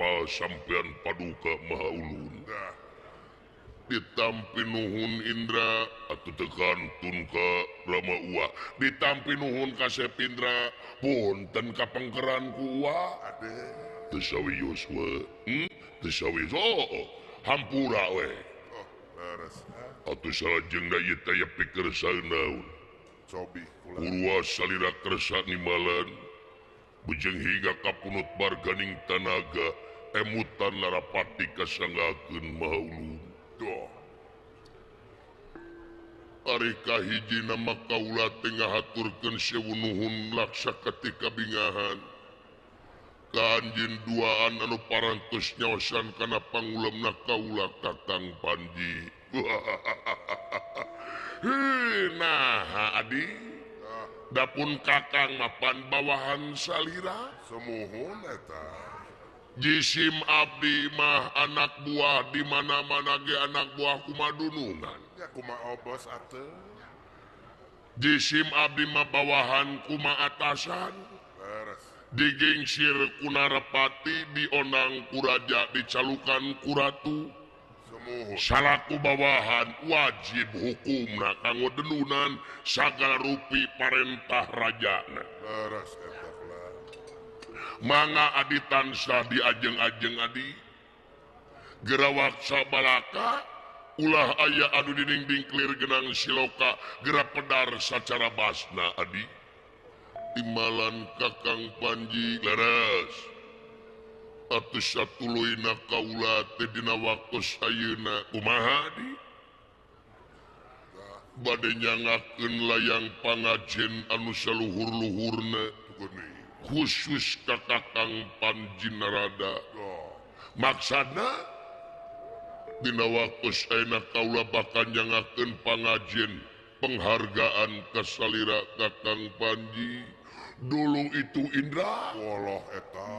apal sampean paduka Maha Ulun. Ditampi nuhun Indra atuh teu kantun ka Rama Uwa. Ditampi nuhun ka Sepindra punten ka pengkeran ku Uwa. Teu sawios we. Teu sawios. Oh, hampura we. Oh, leres. Atuh salajengna ieu teh aya pikersa naon. Cobi kula. Purwa salira kersa nimalan. Bujeng hingga kapunut barganing tanaga emutan larapati kasanggakeun Maha Ulun. Duh. Ari kahiji nama kaula teh ngahaturkeun sewu nuhun laksa ketika bingahan. Ka anjeun duaan anu parantos nyaosan kana pangulemna kaula Kakang Panji. Heuh, naha adi? Dapun Kakang mapan bawahan salira. Sumuhun eta. Jisim abdi mah anak buah di mana-mana ge anak buah kumadunungan. Ya kumaha obos atuh. Jisim abdi mah bawahan kuma atasan. Leres. Digingsir ku Narapati, dionang ku raja, dicalukan ku ratu. Sumuhun. Salaku bawahan wajib hukumna kanggo denunan sagala rupi parentah rajana. Leres eta kula. Mangga adi tansah diajeng-ajeng adi. Gerawak sabalaka ulah aya anu dinding clear genang siloka gerak pedar sacara basna adi. Timalan Kakang Panji leres. Atuh satuluyna kaula teh dina waktos ayeuna kumaha adi? Bade nyangakeun layang pangajen anu saluhur-luhurna khusus ka Kakang Panji Narada. Maksudna dina waktos ayeuna kaula bakal nyangakeun pangajen penghargaan ka salira Kakang Panji. Dulu itu Indra. Woloh eta.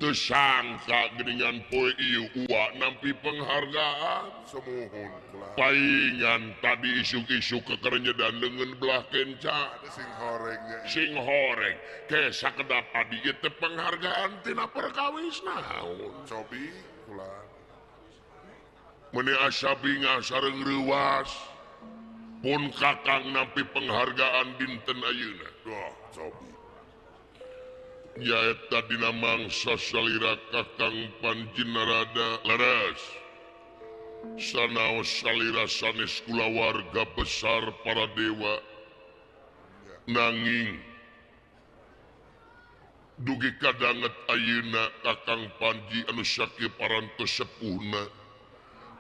Teu sangka geuningan poe ieu uwa nampi penghargaan. Sumuhun kula. Paingan tadi isuk-isuk kekerenyedan leungeun belah kenca. Ada sing horeng nya. Sing horeng. Ke sakedap adi ieu teh penghargaan tina perkawis naon. Cobi kula. Meuni asa bingah sareng reuwas. Pun Kakang nampi penghargaan dinten ayeuna. Duh, cobi. Nyaeta dina mangsa salira Kakang Panji Narada leres. Sanaos salira sanes kulawarga besar para dewa. Nanging dugi kadanget ayeuna Kakang Panji anu sakieu parantos sepuhna,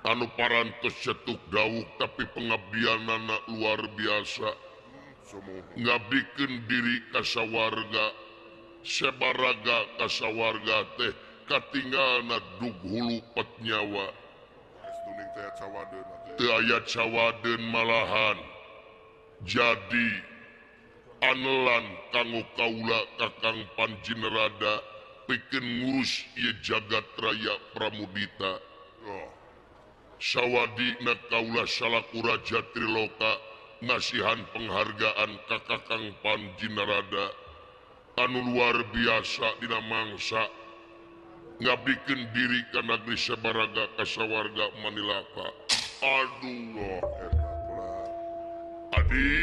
anu parantos cetuk dawuh tapi pengabdianana luar biasa. Ngabdikeun diri ka sawarga, sebaraga ka sawarga teh katinggalna dug hulu pet nyawa. Teu aya cawadeun malahan. Jadi anelan kanggo kaula Kakang Panji Narada pikeun ngurus ieu jagat raya Pramudita. Sawadina kaula salaku Raja Triloka ngasihan penghargaan ka Kakang Panji Narada anu luar biasa dina mangsa ngabdikeun diri ka nagri sabaraga ka sawarga Manilaka. Aduh eta kula. Adi.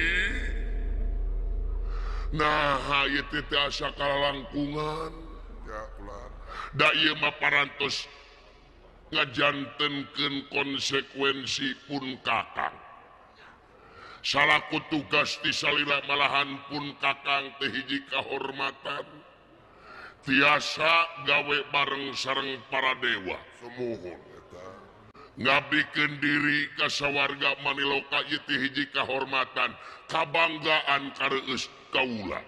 Nah, ieu teh teu asa kalalangkungan. Ya kula. Da ieu mah parantos ngajantenkeun konsekuensi pun Kakang. Salaku tugas ti salira malahan pun Kakang teh hiji kahormatan. Tiasa gawe bareng sareng para dewa. Sumuhun eta. Ngabdikeun diri ka sawarga Maniloka ieu teh hiji kahormatan, kabanggaan kareueus kaula.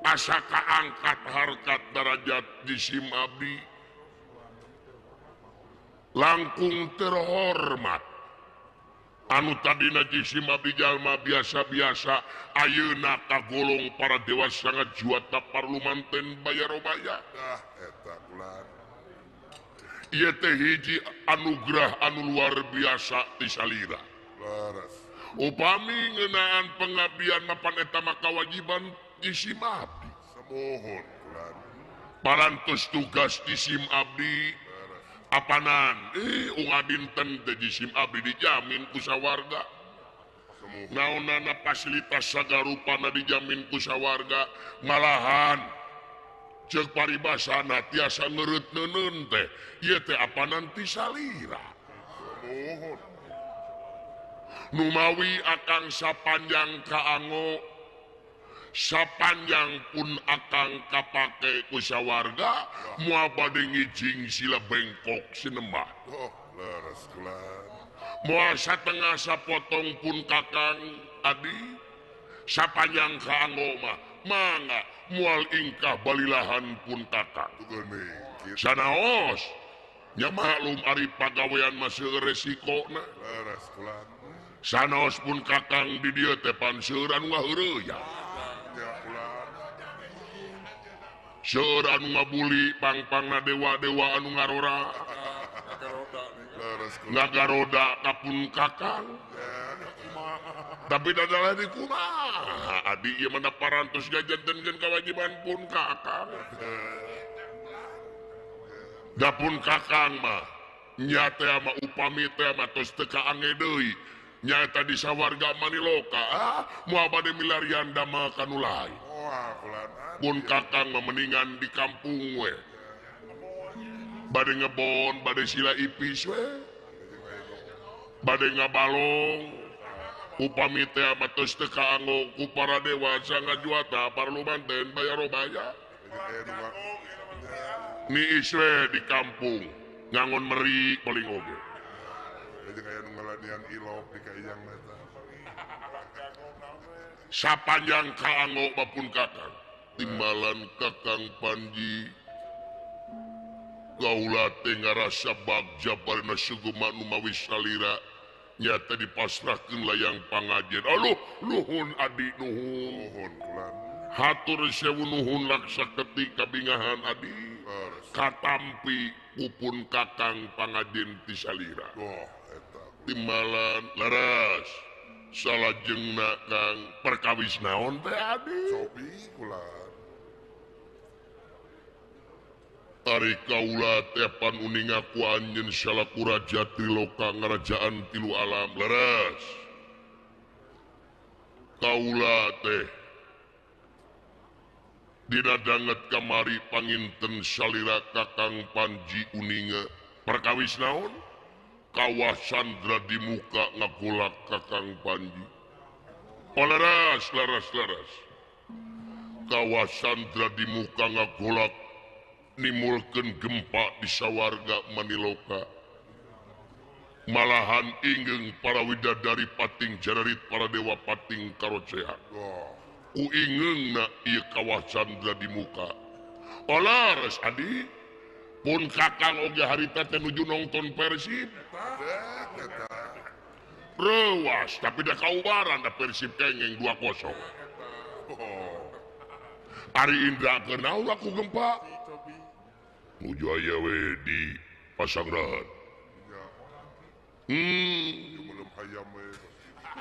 Asa kaangkat harkat darajat jisim abdi. Langkung terhormat. Anu tadina jisim abdi jalma biasa-biasa ayeuna kagolong para dewa sangat juata parlu manten bayarobaya. Dah eta kula. Ieu teh hiji anugerah anu luar biasa ti salira. Leres. Upami ngeunaan pengabdian mapan eta mah kawajiban jisim abdi. Sumuhun kula. Parantos tugas di SIM abdi apanan unga dinten teh di SIM abdi dijamin ku sawarga. Naonana fasilitas sagarupana dijamin ku sawarga malahan ceuk paribasana tiasa ngereut neuneun teh ieu teh apanan ti salira. Numawi akang sapanjang kaango sapanjang pun akang kapake ku sawarga moal bade ngijing sila bengkok sinembah. Oh, leres kulan. Moal satengah sapotong pun kakang adi sapanjang kaango mah mangga moal ingkah balilahan pun kakang. Sanaos nya maklum ari pagawean mah seueur resikona. Leres kulan. Sanaos pun kakang di dieu teh pan seueur anu ngaheureuyah. Seueur anu ngabuli pangpangna dewa-dewa anu ngarora. Ngagaroda ka pun kakang. Tapi dadalah di kumaha adi ieu mah parantos gajantenkeun kawajiban pun kakang. Da pun kakang mah nya teh mah upami teh mah tos teu kaange deui. Nyaeta di sawarga Maniloka moal bade milarian damel ka nu lain. Pun kakang mah mendingan di kampung we. Bade ngebon, bade sila ipis we. Bade ngabalong. Upami teh mah tos teu kaanggo ku para dewa sangajuata parlu banten bayar robaya. Niis we di kampung ngangon meri paling oge. Sapanjang kaanggo bapun kakang timbalan kakang Panji kaula teh ngarasa bagja barna sugema nu mawi salira nyata dipasrahkeun layang pangajen. Aduh nuhun adi nuhun hatur sewu nuhun laksa ketik kabingahan adi katampi pupun kakang pangajen ti salira. Timbalan leres salajengna kang perkawis naon teh adi cobi kulan. Ari kaula teh pan uninga ku anjeun salaku raja Triloka ngarajaan tilu alam leres kaula teh dina danget kamari panginten salira kakang Panji uninga perkawis naon kawah Sandra di muka ngagolak kakang Panji. Oh leres leres leres kawah Sandra di muka ngagolak nimulkeun gempa di sawarga Maniloka. Malahan ingeung para widadari pating jararit para dewa pating karocehan. Ku ingeungna ieu kawah Sandra di muka. Oh leres adi pun kakang oge harita teh nuju nongton Persib. Rewas tapi da kaubaran da Persib kengeng 2-0. Ari Indra keur naon ku gempa? Nuju aya we di Pasanggrahan.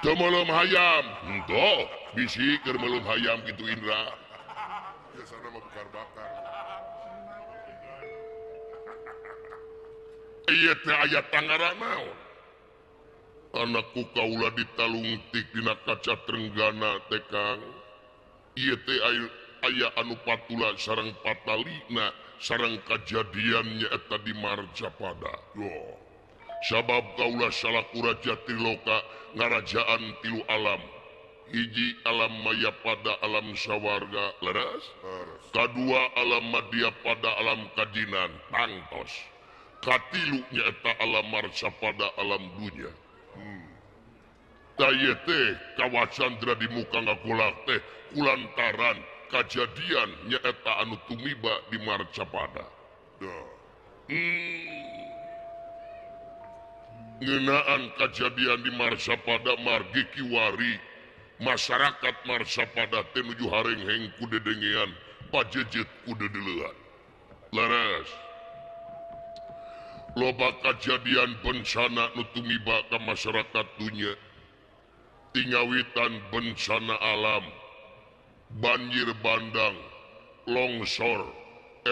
Teu meulem hayam. Henteu, bisi keur meulem hayam kitu Indra. Biasana mah bakar-bakar. Ieu teh aya tangaran naon? Anakku kaula ditalungtik dina kaca trenggana teh Kang. Ieu teh aya anu patula sareng patalina sareng kajadian nyaeta di Marcapada. Sabab kaula salaku raja Triloka ngarajaan tilu alam. Hiji alam maya pada alam sawarga leres. Kadua alam madya pada alam kajinan tangtos. Katilu nyaeta alam Marcapada alam dunya. Tah ieu teh kawah Sandra di muka ngagolak teh kulantaran kajadian nyaeta anu tumiba di Marcapada. Ngeunaan kajadian di Marcapada margi kiwari masyarakat Marcapada teh nuju harengheng ku dedengean pajejet ku dedeleuan. Leres loba kajadian bencana nu tumiba ka masyarakat dunya. Tingawitan bencana alam, banjir bandang, longsor,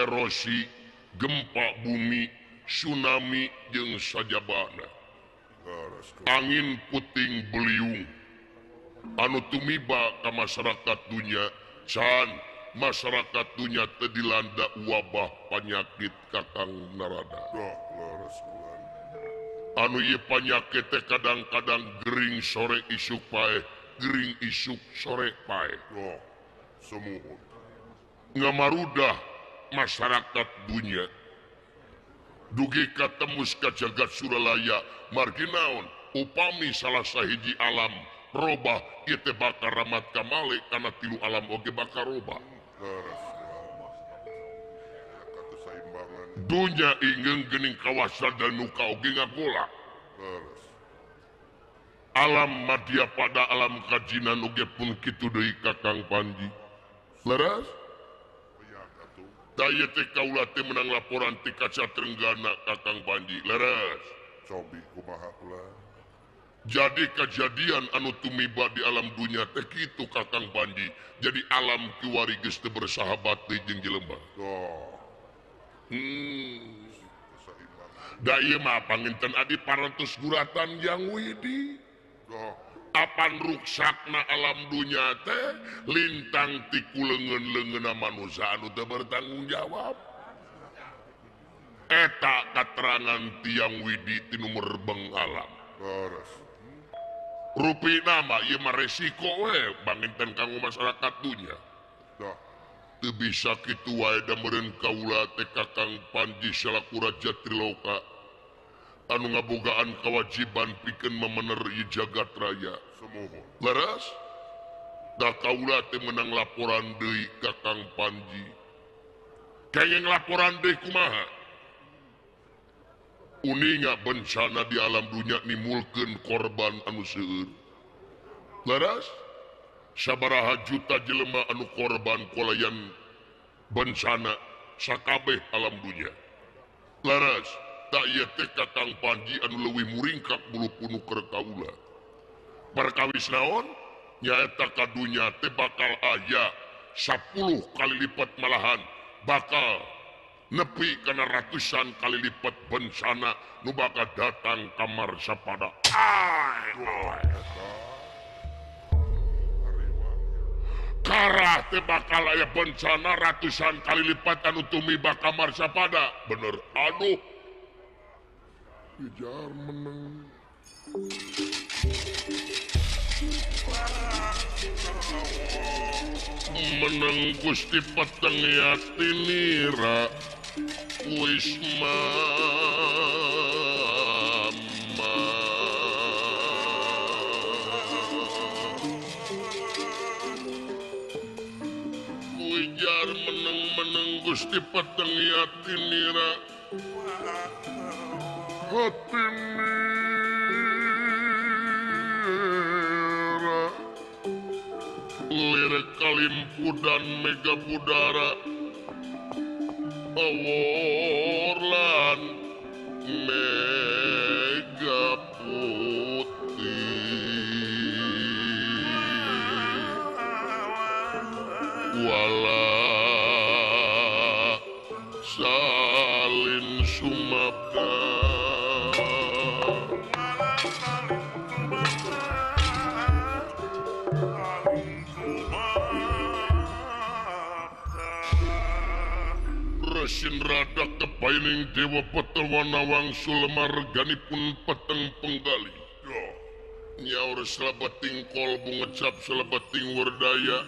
erosi, gempa bumi, tsunami jeung sajabana. Angin puting beliung anu tumiba ka masyarakat dunya can masyarakat dunya teu dilanda wabah panyakit Kakang Narada. Anu ieu panyakit teh kadang-kadang gering sore isuk paeh, gering isuk sore paeh. Sumuhun. Ngamarudah masyarakat dunya dugi katemus ka jagat Suralaya margi naon upami salah sahiji alam robah ieu teh bakal ramat kamale kana tilu alam oge bakal robah. Dunya ingeung geuning kawasa danuka oge ngagola. Alam madya pada alam kajinan oge pun kitu deui Kakang Panji. Leres? Da ieu teh kaula teh menang laporan ti Kaca Trenggana Kakang Panji. Leres? Cobi kumaha kula? Jadi kejadian anu tumiba di alam dunia teh kitu Kakang Panji. Jadi alam kiwari geus teu bersahabat deui jeung jelema. Da ieu mah panginten adi parantos guratan Yang Widi. Apan ruksakna alam dunya teh lintang ti kuleungeun-leungeunna manusia anu teu bertanggung jawab. Eta katerangan Tiang Widi ti nu merbeng alam. Rupina mah ieu mah resiko we panginten kanggo masyarakat dunya. Teu bisa kitu wae da meureun kaula teh Kakang Panji salaku Raja Triloka anu ngabogaan kewajiban pikeun memener ieu jagat raya. Leres? Da kaula teh menang laporan deui Kakang Panji. Kenging laporan deui kumaha? Uninga bencana di alam dunya nimulkeun korban anu seueur. Leres? Sabaraha juta jelema anu korban kolayan bencana sakabeh alam dunya. Leres, tak ieu teh Kakang Panji anu leuwih muringkak bulu punu keur kaula. Perkawis naon? Nyaeta ka dunya teh bakal aya 10 kali lipat malahan bakal nepi kana ratusan kali lipat bencana nu bakal datang ka Marsapada. Karah teh bakal aya bencana ratusan kali lipat anu tumiba ka Marsapada. Bener, aduh. Ijar meneng. Meneng Gusti Peteng Yatinira Wisma Ujar meneng-meneng Gusti Peteng Yatinira Hatinira lirik kalimpudan mega budara aworlan mega putih wala salin sumabda. Resin rada kepaining dewa petewana wangsul marganipun peteng penggali. Nyaur selebeting kolbu ngecap selebeting werdaya.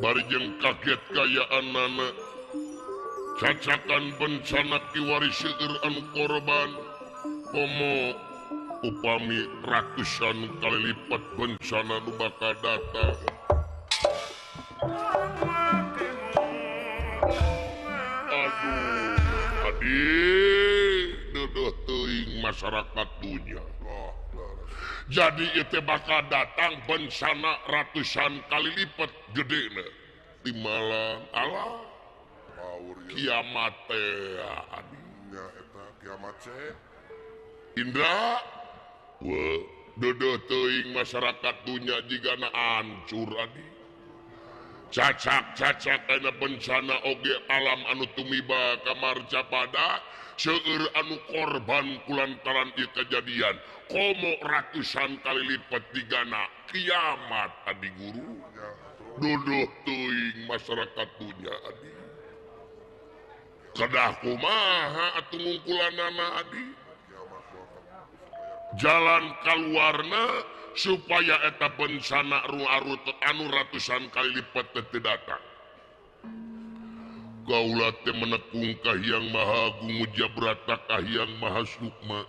Bari jeung kaget kayaan nana. Cacakan bencana kiwari seueur anu korban. Komo upami ratusan kali lipat bencana nu bakal datang. Aduh, adik, deudeuh teuing masyarakat dunya. Jadi itu bakal datang bencana ratusan kali lipat gedena. Di malam Allah kiamat teh adik. Nya eta kiamat teh. Indra, weh, deudeuh teuing masyarakat dunya jigana hancur adik. Cacak-cacak ana bencana oge alam anu tumiba ka Marcapada seueur anu korban kulantaran ieu kejadian komo ratusan kali lipat digana kiamat adi guru duduh teuing masyarakat dunya adi kedah kumaha atuh ngungkulanana adi jalan kaluarna supaya eta bencana anu ratusan kali lipat teu datang. Kaula teh menekung ka Hyang Maha Agung mujabrata ka Hyang Maha Sukma.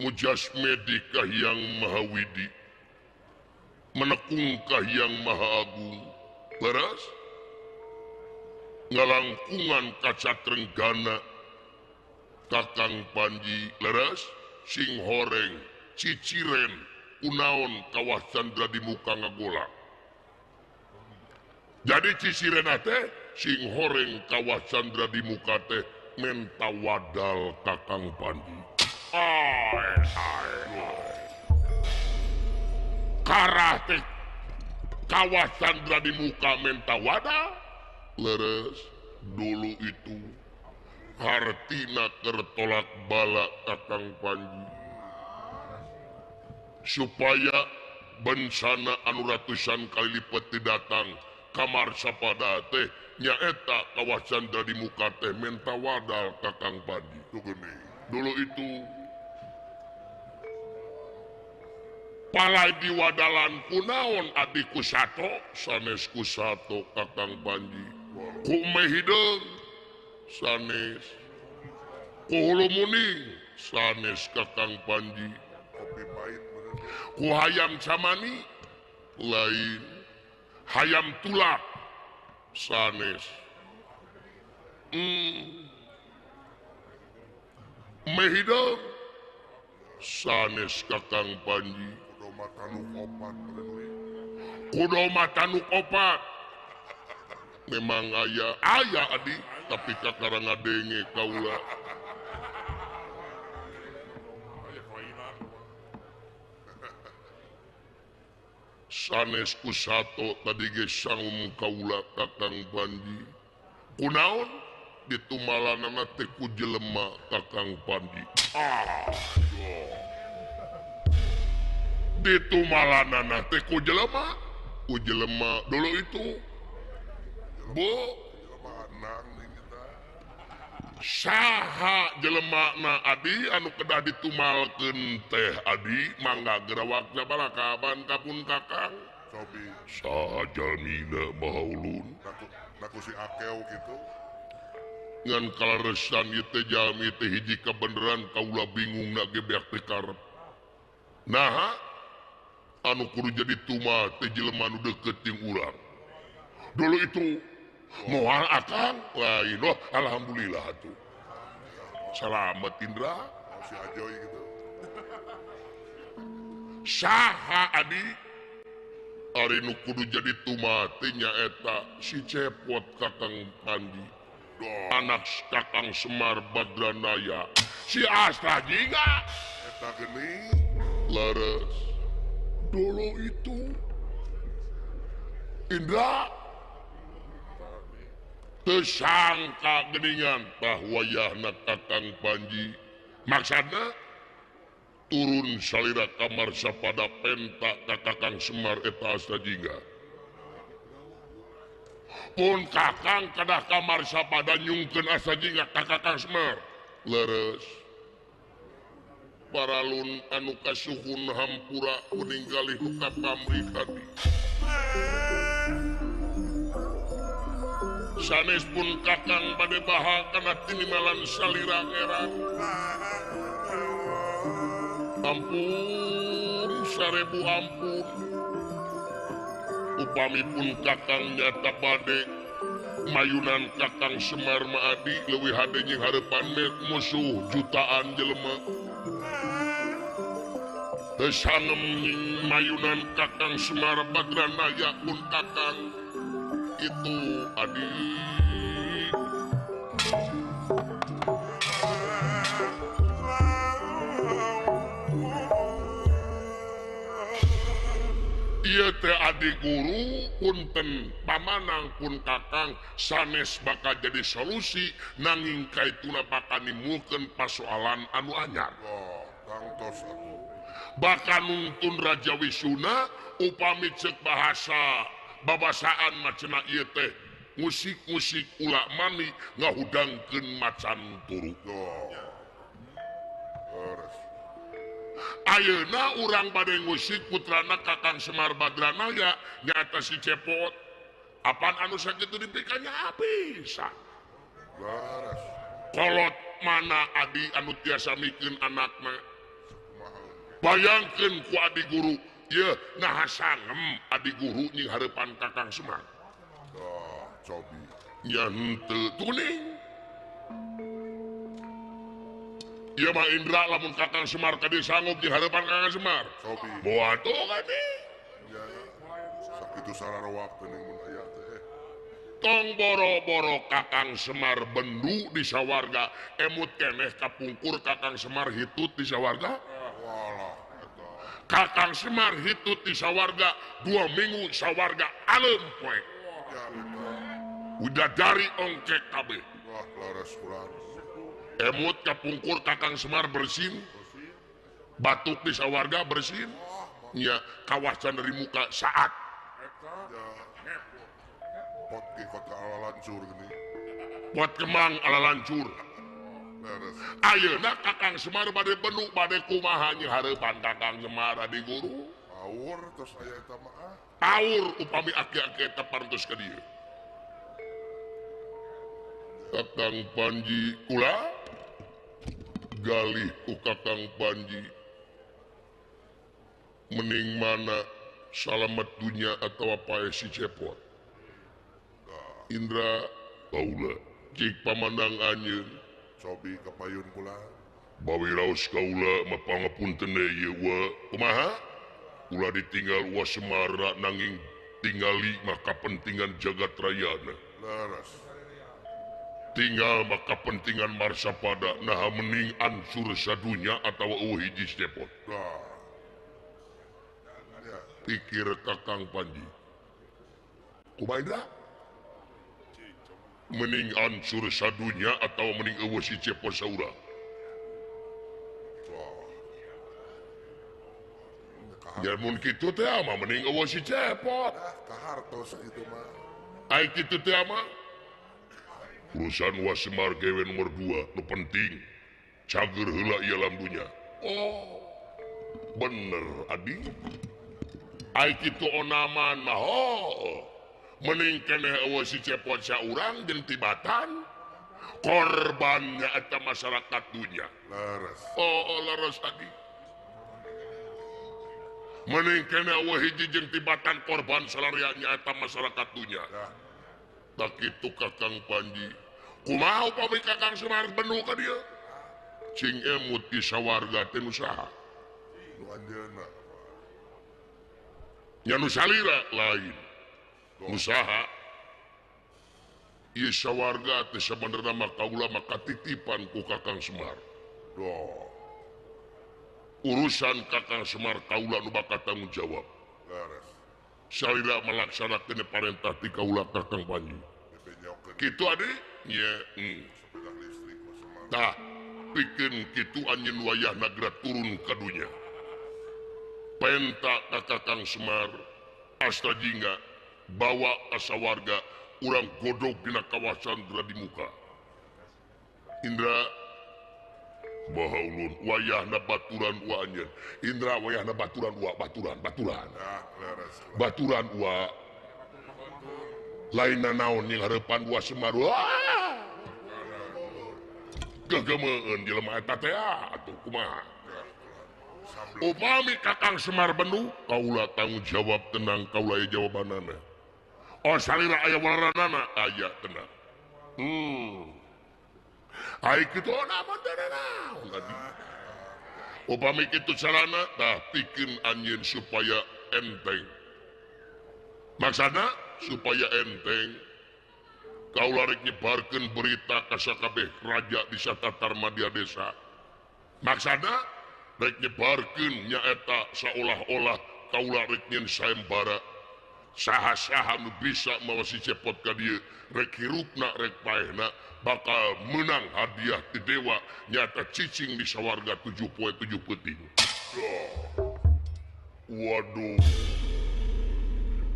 Mujasmedi ka Hyang Maha Widi. Menekung ka Hyang Maha Agung. Leres? Ngalangkungan kaca Trenggana Kakang Panji leres sing horeng ciciren kunaon kawah Candra di muka ngagola. Jadi ciciren teh sing horeng kawah Candra di muka teh menta wadal Kakang Panji. Ai ai. Karah teh kawah Candra di muka menta wadal leres dulu itu hartina tertolak bala Kakang Panji supaya bencana anu ratusan kali lipat datang kamar sapada teh nyaeta kawah Candra di muka teh menta wadal Kakang Panji. Dulu itu palai diwadalan kunaon adi kusato sanes kusato Kakang Panji ku meh hideung sanes ku hulu muning sanes Kakang Panji ku hayam camani lain hayam tulak sanes meh hideung sanes Kakang Panji kudo matanuk opat memang aya aya adi tapi kakara ngadenge kaula sanes kusato tadi ge sangum kaula Kakang Panji kunaon ditumalanana teh ku jelema Kakang Panji. Ditumalanana teh ku jelema dulu itu bu saha jelemana adi anu kedah ditumalkeun teh adi mangga gerawak jabalakaban kapun kakang Sobi saha jalmina maha ulun naku si akeo gitu ngan kalaresan ieu teh jalmi teh hiji kabeneran kaula bingung na ge beak teh karep naha anu kudu jadi tumal teh jelema nu deukeut jeung urang dulu itu moal akang lain wah alhamdulillah tuh selamat Indra si Ajoy gitu saha adi ari nu kudu jadi tumate nyaeta si Cepot Kakang Panji anak Kakang Semar Badranaya si Astra Jingga eta geuning leres dulu itu Indra tersangka geningan bahwa wayahna Kakang Panji maksudna turun salira kamar sapada penta ka Kakang Semar eta Asta Jingga pun Kakang kedah kamar sapada nyungkeun Asta Jingga ka Kakang Semar leres paralun anu kasuhun hampura kuninggalih nu kapamrih tadi sanes pun Kakang bade baha kana tinimalan salira ngerang. Ampun sarebu ampun upami pun Kakang nyata bade mayunan Kakang Semar Maadi leuwih hade jeung hareupan musuh jutaan jelema teu sangem mayunan Kakang Semar Badranaya pun Kakang itu adi Ieu teh adi guru punten pamanang pun kakang sanes bakal jadi solusi nanging kaituna bakal nimulkeun pasoalan anu anyar. Oh, tangtos atuh. Bakal nungtun Raja Wisuna upami ceuk bahasa babasaan macena ieu teh musik-musik ulak mani ngahudangkeun macan turu. Oh. Ayeuna urang bade ngusik putrana Kakang Semar Badranaya nyaeta si Cepot. Apaan anu sakitu dipikanya bisa. Leres. Kolot mana adi anu tiasa mikeun anakna. Bayangkeun ku adi guru, yeuh naha sangem adi guru nying hareupan Kakang Semar. Oh, cobi. Nya henteu tuning. Ieu mah Indra lamun Kakang Semar ka dieu sanggup di hareupan Kakang Semar. Cobi. Moal tuh ka dieu. Nya sakitu sararawak teuing mun aya teh. Tong boro-boro Kakang Semar bendu di sawarga, emut keneh kapungkur Kakang Semar hitut di sawarga. Walah eta. Kakang Semar hitut di sawarga 2 minggu sawarga alem poe. Ya eta. Widadari ongkek kabeh. Wah, leres kurang. Emut kapungkur Kakang Semar bersin, batuk di sawarga bersin, nya kawasan dari muka saat. Ya. Pot ke kota ala lancur gini. Pot kemang ala lancur. Leres. Ayeuna Kakang Semar bade benuk bade kumaha nya hareupan Kakang Semar adi guru. Paur terus aya eta mah ah. Paur upami aki-aki eta parantos ka dieu. Kakang Panji kula galih ku Kakang Panji mening mana salamet dunya atawa pae si Cepot. Indra kaula cik pamandang anjeun cobi kapayun kula bawi raos kaula mah pangapunten ieu wa kumaha ulah ditinggal wa Semara nanging tingali mah kapentingan jagat rayana. Leres. Tinggal maka kepentingan Marsapada naha mening ansur sadunya atawa eueuh hiji Cepot. Nah. Ya. Pikir Kakang Panji. Kumaha Indra? Mening ansur sadunya atawa mening eueuh si Cepot saurang. Wah. Ya mun kitu teh mah mening eueuh si Cepot. Ah, kahartos kitu mah. Ai kitu teh mah urusan wa Semar gewe nomor 2 nu penting cager heula ieu lambunya. Oh, bener adi. Ai kitu onaman mah oh. Mending keneh eueuh si Cepot saurang jeung tibatan korbannya eta masyarakat dunya. Leres. Oh, leres adi. Mending keneh eueuh hiji jeung tibatan korban salarianya eta masyarakat dunya. Ya. Tak kitu Kakang Panji. Kumaha upami Kakang Semar benu ka dieu? Cing emut di sawarga teh nu saha? Nu anjeunna. Nya nu salira lain. Nu saha? Ieu sawarga teh sabenerna mah kaula mah katitipan ku Kakang Semar. Doh. Urusan Kakang Semar kaula nu bakal tanggung jawab. Leres. Salira melaksanakeun parentah ti kaula Kakang Panji. Kitu adi? Nya. Tah, pikeun kitu anjeun wayahna geura turun ka dunya. Penta ka Kakang Semar, asta jingga bawa ka sawarga urang godog dina kawasan geura di muka. Indra baha ulun wayahna baturan wa anjeun. Indra wayahna baturan wa baturan baturan. Nah, leres. Baturan wa lain naon yang hareupan wa Semar. Wah. Gegemeun jelema eta teh atuh kumaha. Upami Kakang Semar bendu kaula tanggung jawab tenang kaula aya jawabanana. Oh salira aya wararanana aya tenang. Ai kitu naon teh naon adi. Upami kitu carana tah pikeun anjeun supaya enteng. Maksana supaya enteng kaula rek nyebarkeun berita ka sakabeh raja di satatar madya desa. Maksana rek nyebarkeun nyaeta saolah-olah kaula rek nyeun sayembara saha-saha nu bisa mawa si Cepot ka dieu rek hirupna rek paehna bakal menang hadiah ti dewa nyata cicing di sawarga 7 poe 7 peuting. Waduh,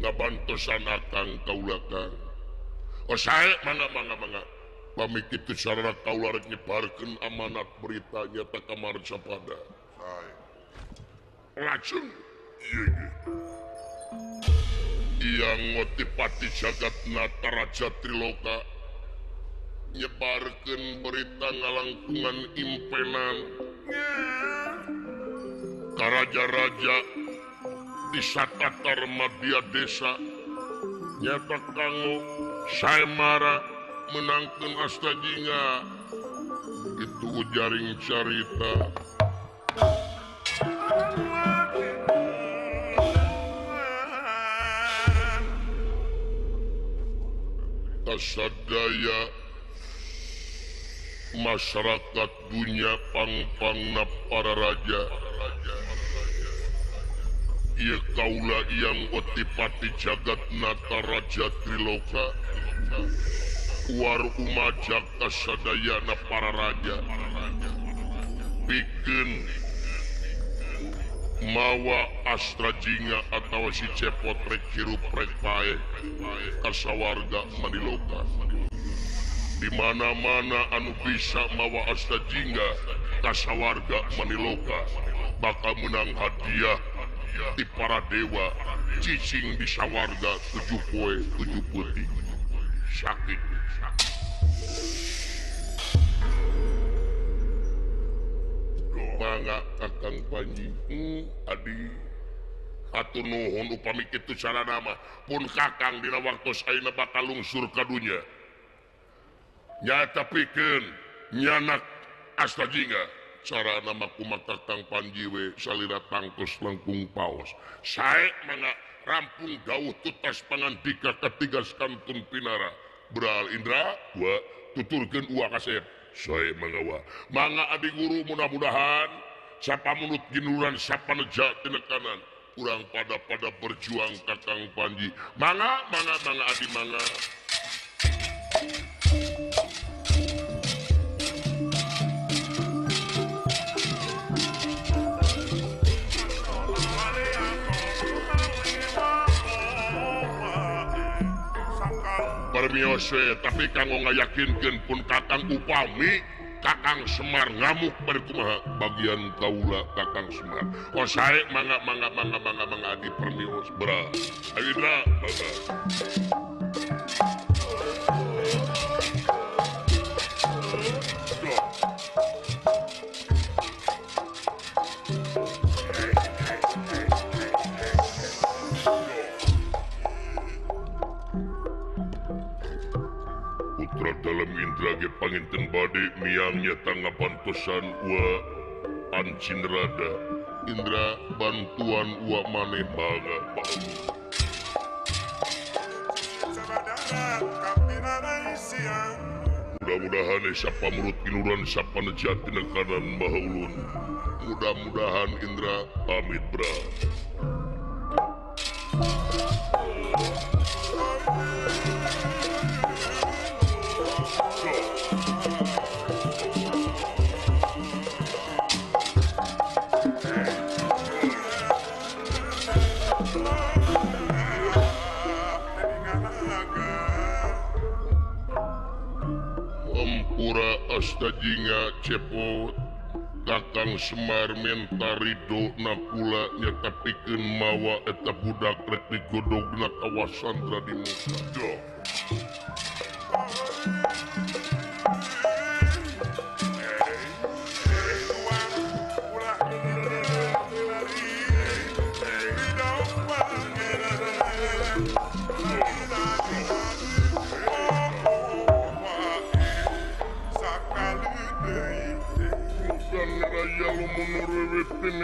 ngabantosan akang kaula kang. Oh sae mangga mangga mangga. Pami kitu sarana kaula rek nyebarkeun amanat berita nyata ka Marcapada. Sae. Lajeng ieu ge. Yang ngotipati jagat Nataraja Triloka nyebarkeun berita ngalangkungan impenan ka raja-raja di satatar madya desa nyata kanggo saemara menangkeun Astajinga. Itu jaring carita. Kasadaya masyarakat dunia pangpangna para raja. Ieu kaula yang otipati jagat Nataraja Triloka war umajak kasadayana para raja pikeun mawa Astrajinga atawa si Cepot rek hirup rek paeh ka sawarga Maniloka. Di mana-mana anu bisa mawa Astrajinga ka sawarga Maniloka bakal menang hadiah di para dewa cicing di sawarga 7 poe 7 peuting. Sakit. Mangga Kakang Panji, adi hatur nuhun upami kitu carana mah pun Kakang dina waktos ayeuna bakal lungsur ka dunya. Nyata pikeun nyanak Astajinga carana mah kumaha Kakang Panji we salira tangtos langkung paos. Sae mangga rampung dawuh tutas pangandika katiga kantun pinara. Beral Indra wa tuturkeun uwa kasep. Sae mangga wa. Mangga adi guru mudah-mudahan sapamunut ginuran sapaneja tinekanan urang pada-pada berjuang Kakang Panji. Mangga mangga mangga adi mangga. Permiose tapi kanggo ngayakinkeun pun Kakang upami Kakang Semar ngamuk bari kumaha bagian kaula Kakang Semar. Oh sae mangga mangga mangga mangga mangga di permios bra. Ayo Indra mangga. Putra dalam Indra ge panginten bade miang nyata ngabantosan ua ancin rada. Indra bantuan ua maneh mangga. Mudah-mudahan sapa murut kinuran sapa nejat tinekanan maha ulun. Mudah-mudahan Indra pamit bra. Ampura Astajinga Cepot Kakang Semar minta ridho nakula nyata pikeun mawa eta budak rek digodogna ka wasandra di muka.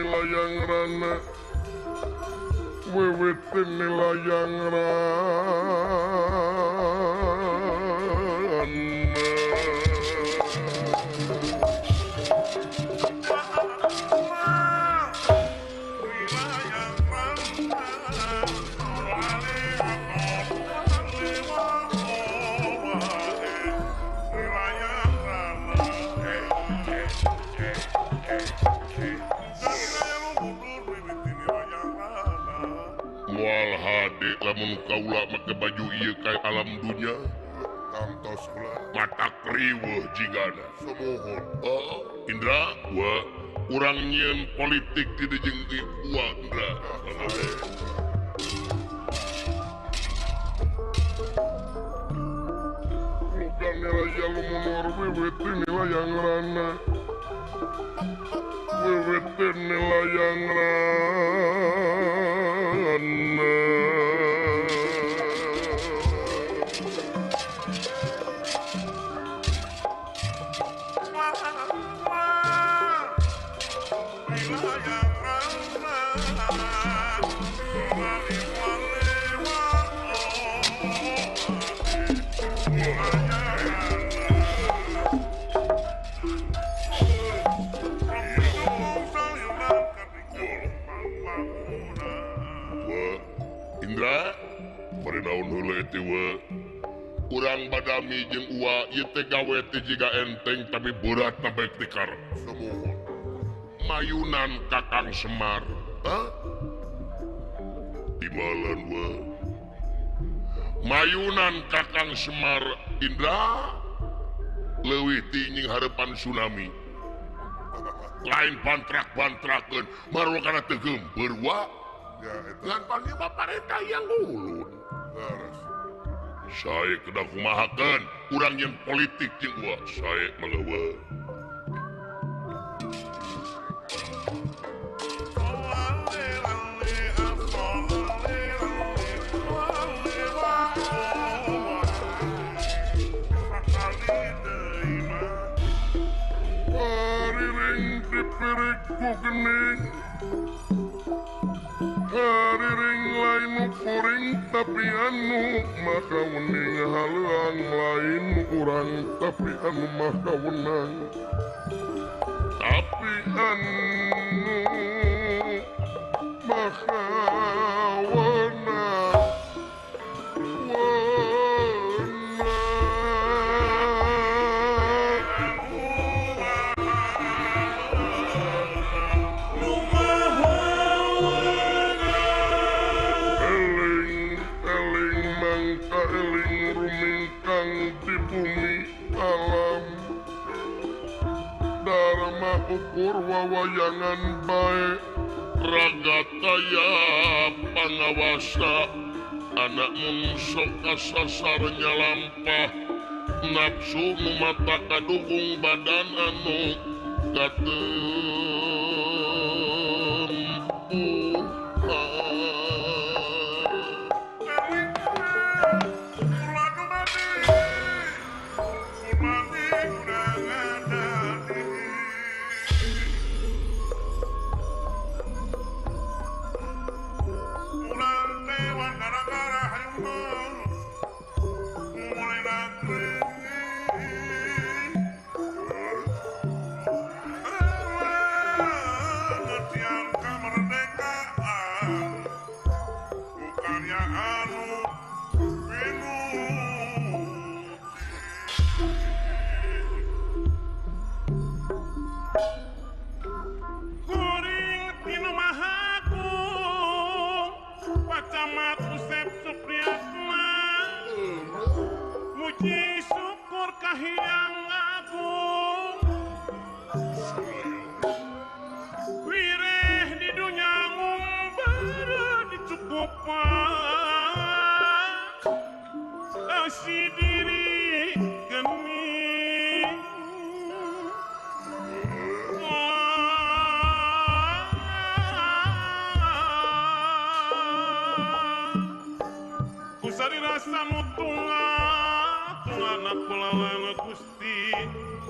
Layang rana wiwit layang rana. Lamun kaula make baju ieu ka alam dunya kantos kula mata kriweuh jigana. Sumuhun. Oh, Indra, wa urang nyieun politik di jeung Uwa Indra. Bukan nilai lumunur wiwit nilai rana. Wiwit nilai rana. Urang badami jeung Uwa ieu teh gawe teh jiga enteng tapi berat baik tikar. Sumuhun. Mayunan Kakang Semar. Hah? Timalan wa. Mayunan Kakang Semar Indra leuwih ti nying hareupan tsunami. Lain pantrak-pantrakeun marwa kana teu geumpeur wa. Ya eta. Ngan panggil paparentah yang ulun. Leres. Saya kedah kumahakeun urang yang politik jeung Uwa saya mangga. Hariring dipirik ku gening, hariring lain kuring tapi anu maka wening haleuang lain urang tapi anu maka wenang tapi anu maka wenang ukur wawayangan bae raga kaya pangawasa anak mun sok kasasar nyalampah nafsu nu mata kadukung badan anu katempuhan.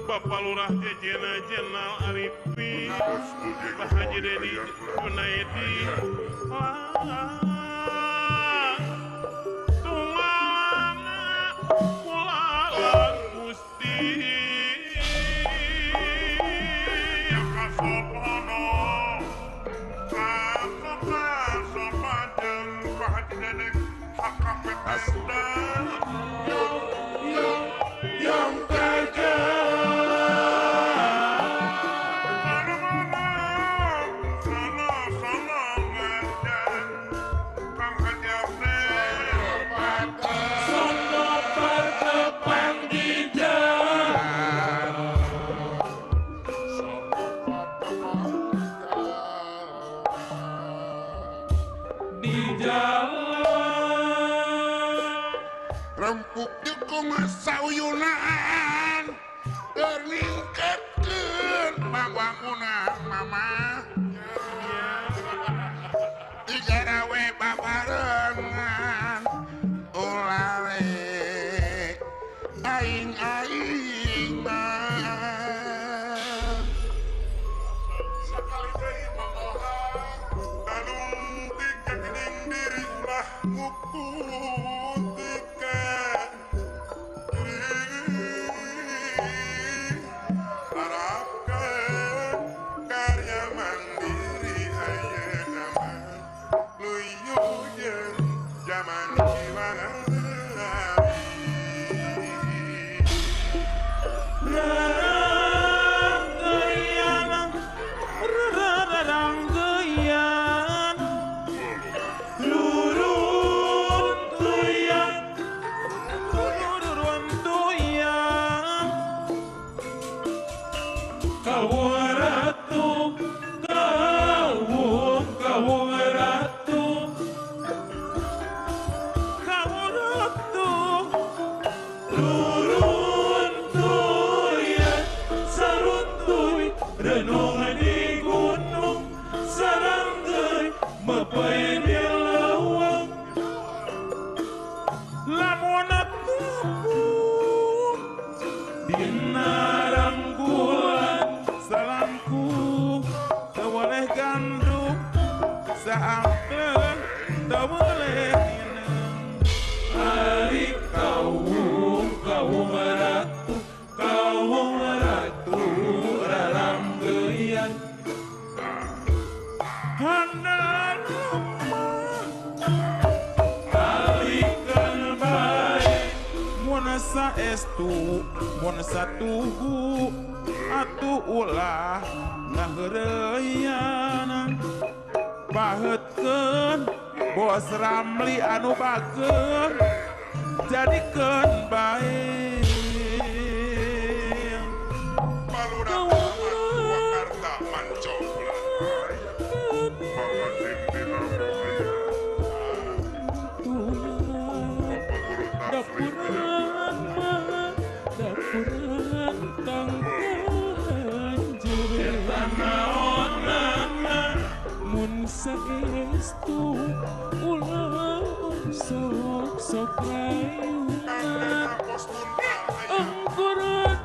Bapak Lurah Jejena Jenal Arifin, Pak Haji Dedi Junaidi, Tungalana Kulalan Gusti Kasopono Kasopajen Pak Haji Dedek HKPP Yang teja. Sana sana ngajak Kang Haji Abdel. Sauyunan keur ningkatkeun pambangunan mama Igarawe babarengan ulah rek aing-aing mah Sakali deui Mang Oha talung tika geuning diri ulah nguputikeun harapkeun karya mandiri ayeuna mah luyu jeung jaman kiwari. Raranggeyan, ruruntuyan, ruruntuyan, kawung ratu, kawung, kawung ratu, kawung ratu, ruruntuyan, saruntuy, renung di gunung, saranggeui, mepei di leuweung, lamun tepung dina rangkulan salamku teu boleh gandrung saangkeun teu boleh ngineng ari kawung kawung ratu raranggeyan handal lemah alikeun bae mun saestu mun satuhu atuh ulah ngaheureuyana baheutkeun bos Ramli anu bageur jadikeun bae Palurah Taman Purwakarta mancongklak. Pangatim Dinamo aya. Bapak Guru Tasrif aya. Dapuran mah dapuran tangkahan jere naonana mun saestu ulah sok-sok rayunan Kang Pos Tuntal aya. angkuran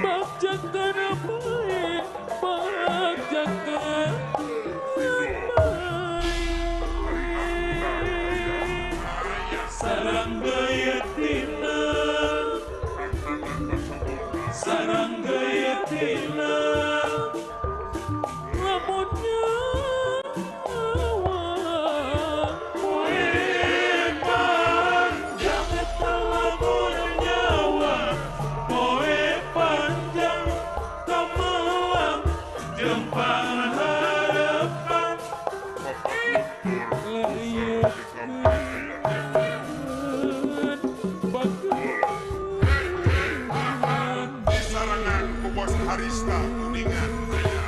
bagjakana bae bagjakana bae sarang geuyetina sarang geuyetina lamun nyawa poe panjang eta lamun nyawa poe panjang kamelang jeung pangharepan layeutkeun bageun Disarengan ku Bos Harista Kuningan aya.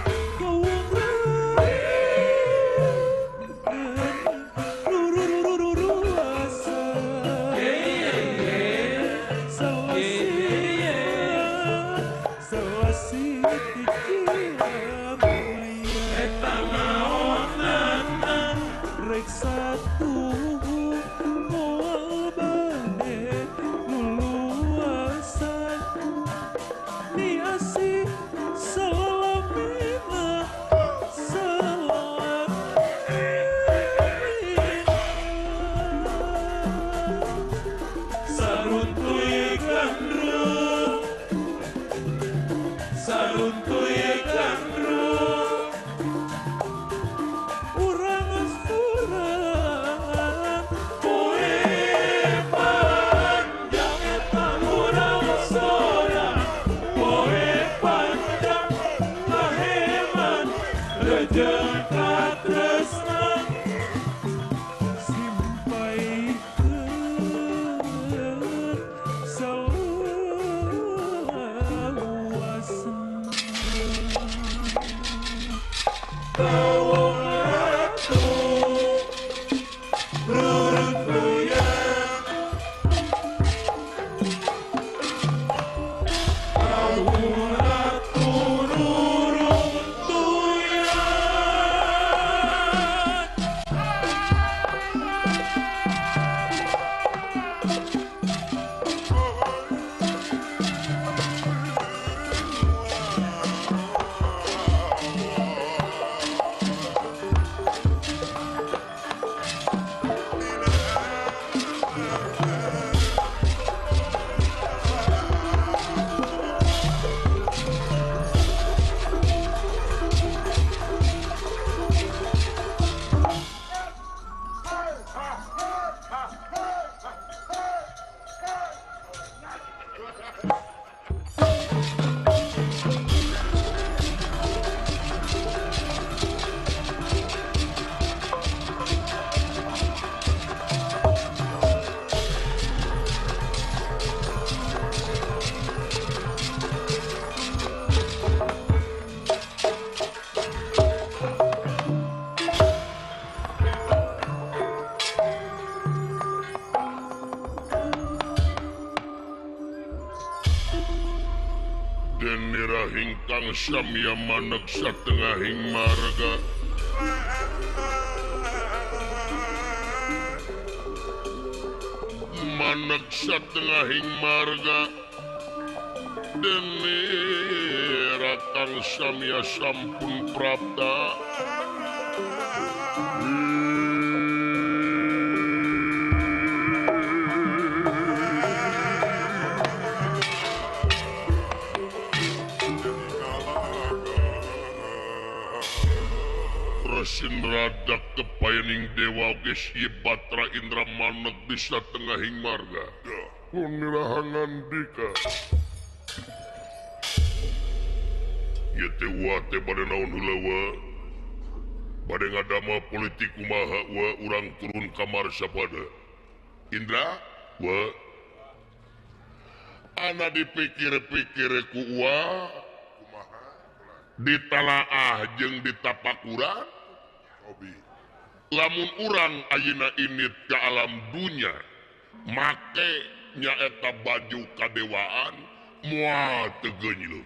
Saruntuy gandrung, saruntuy gandrung, urang surang, poe panjang eta urang sorang, poe panjang kaheman, rejeng katresna. Kawung ratu ruruntuyan. Hingkang samya manek satengahing marga manek satengahing marga dene rakang samya sampun prapta. Radak kepayaning dewa geus ieu Batra Indra manek di satengahing marga. Kunirahangan dika. Ieu teh wa teh bade naon heula wa? Bade ngadamel politik kumaha wa urang turun ka Marsapada. Indra wa ana dipikir-pikir ku wa ditalaah jeung ditapakuran. Lamun urang ayeuna init ka alam dunya make nyaeta baju kadewaan moal teu geunyleum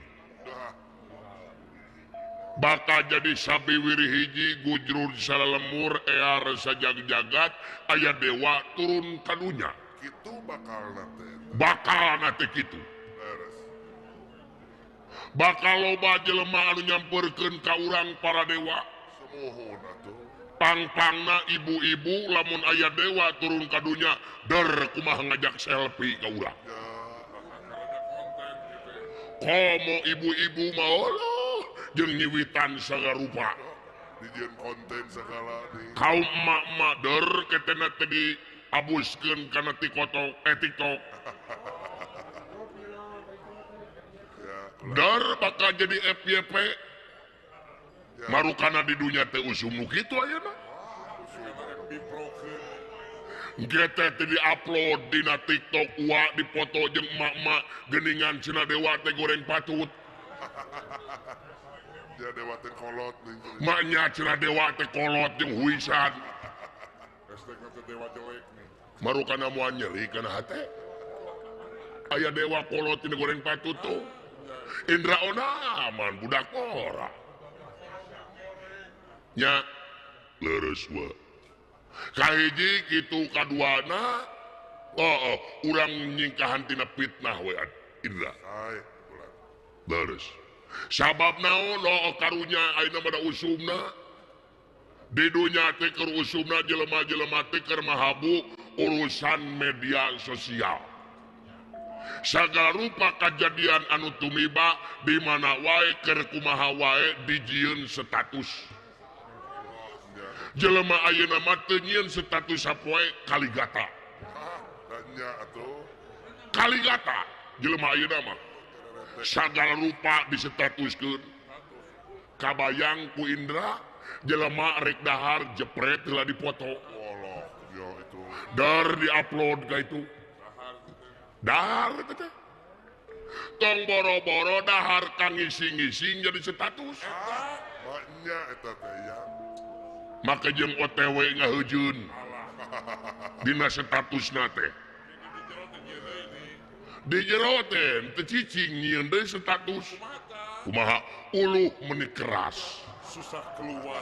bakal jadi sabiwiri hiji gujrur salalemur ear sajag-jagat aya dewa turun ka dunya kitu bakalna teh bakalna teh kitu bakal loba jelema anu nyamperkeun ka urang para dewa. Pang-pangna ibu-ibu lamun aya dewa turun ka dunya der kumaha ngajak selfie ka urang. Komo ibu-ibu mah Allah jeung nyiwitan sagarupa dijieun konten sagala deui. Kaum emak-emak der ketena teh diabuskeun kana TikTok TikTok. Der bakal jadi FYP. Marukana di dunya teh usum nu kitu ayeuna. Gete teh di-upload dina TikTok wa dipoto jeung emak-emak geuningan cenah dewa teh goreng patut. Dia dewa teh kolot maknya cenah dewa teh kolot jeung huisan. Hashtag teh dewa jelek nih. Marukana moal nyeri kana hate. Aya dewa kolot tina goreng patut tuh. Indra ona aman budak ora. Nya leres wa kahiji kitu kaduana oh urang nyingkahan tina fitnah we Indra leres sabab naon oh karunya ayeuna mah da usumna di dunya teh keur usumna jelema-jelema teh keur mahabu urusan media sosial sagala rupa kajadian anu tumiba di mana wae keur kumaha wae dijieun status. Jelema ayeuna mah teu nyieun status sapoe kaligata. Kaligata jelema ayeuna mah sagala rupa disetatuskeun. Kabayang ku Indra jelema rek dahar jepret heula dipoto. Dar diupload ka itu. Dahar teh. Tong boro-boro dahar kang ngising-ngising jadi status. Nya eta teh ya. Maka jeung OTW ngaheujun dina statusna teh di jero teh teu cicing nyieun deui status kumaha uluh meuni keras susah keluar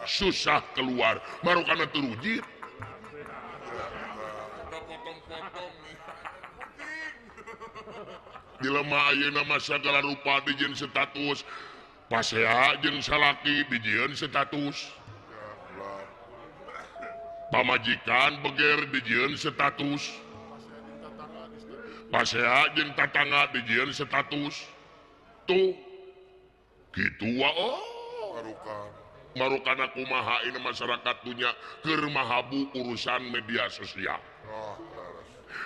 susah keluar marukana teu rujit jelema ayeuna mah sagala rupa dijieun status pasea jeung salaki dijieun status pamajikan beger dijieun status pasea jeung tatangga dijieun status tuh kitu wa oh marukana kumaha ini masyarakat dunya keur mahabu urusan media sosial.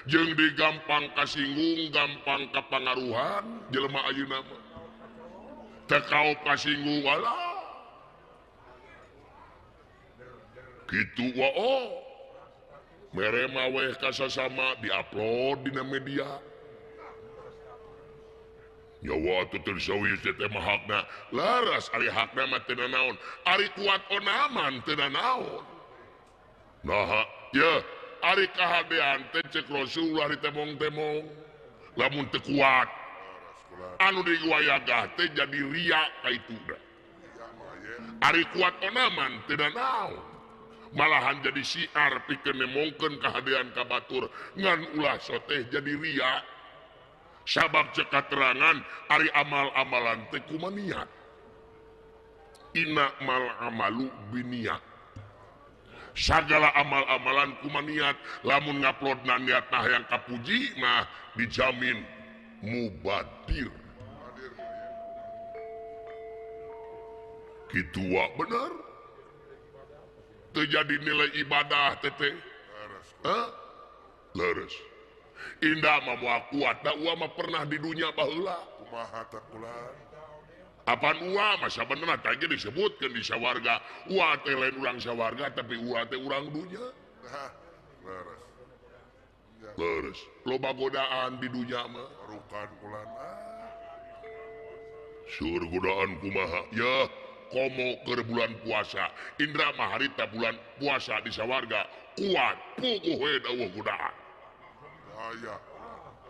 Jeung di gampang kasinggung, gampang kapangaruhan jelema ayeuna mah. Teu kaop kasinggung alah. Kitu wa oh. Mere mah weh kasasama diupload dina media. Nyawa atuh teu sawius teh mah hakna. Laras ari hakna mah teu nanaon. Ari kuat onaman teu nanaon. Naha ye ari kahadean teh cek Rasulullah ditemong-temong. Lamun teu kuat anu diwayagah teh jadi ria ka itu da. Ari kuat onaman teu nanaon. Malahan jadi siar pikeun nemongkeun kahadean ka batur ngan ulah soteh jadi ria. Sabab cek katerangan ari amal-amalan teh kumaha niat. Inna mal amalu biniat. Sagala amal-amalan kumaha niat, lamun nguploadna niat nah yang kapuji mah dijamin mubadir. Kitu wa bener. Teu jadi nilai ibadah teteh. Hah? Leres. Indah mah moal kuat, da uwa mah pernah di dunia baheula. Kumaha teh kula? Apan uwa mah sabenerna teh disebutkeun di sawarga. Uwa teh lain urang sawarga tapi uwa teh urang dunya. Leres. Leres. Loba godaan di dunya mah. Rukan kulan. Sur godaan kumaha? Ya, komo keur bulan puasa. Indra mah harita bulan puasa di sawarga kuat puguh we dawuh godaan.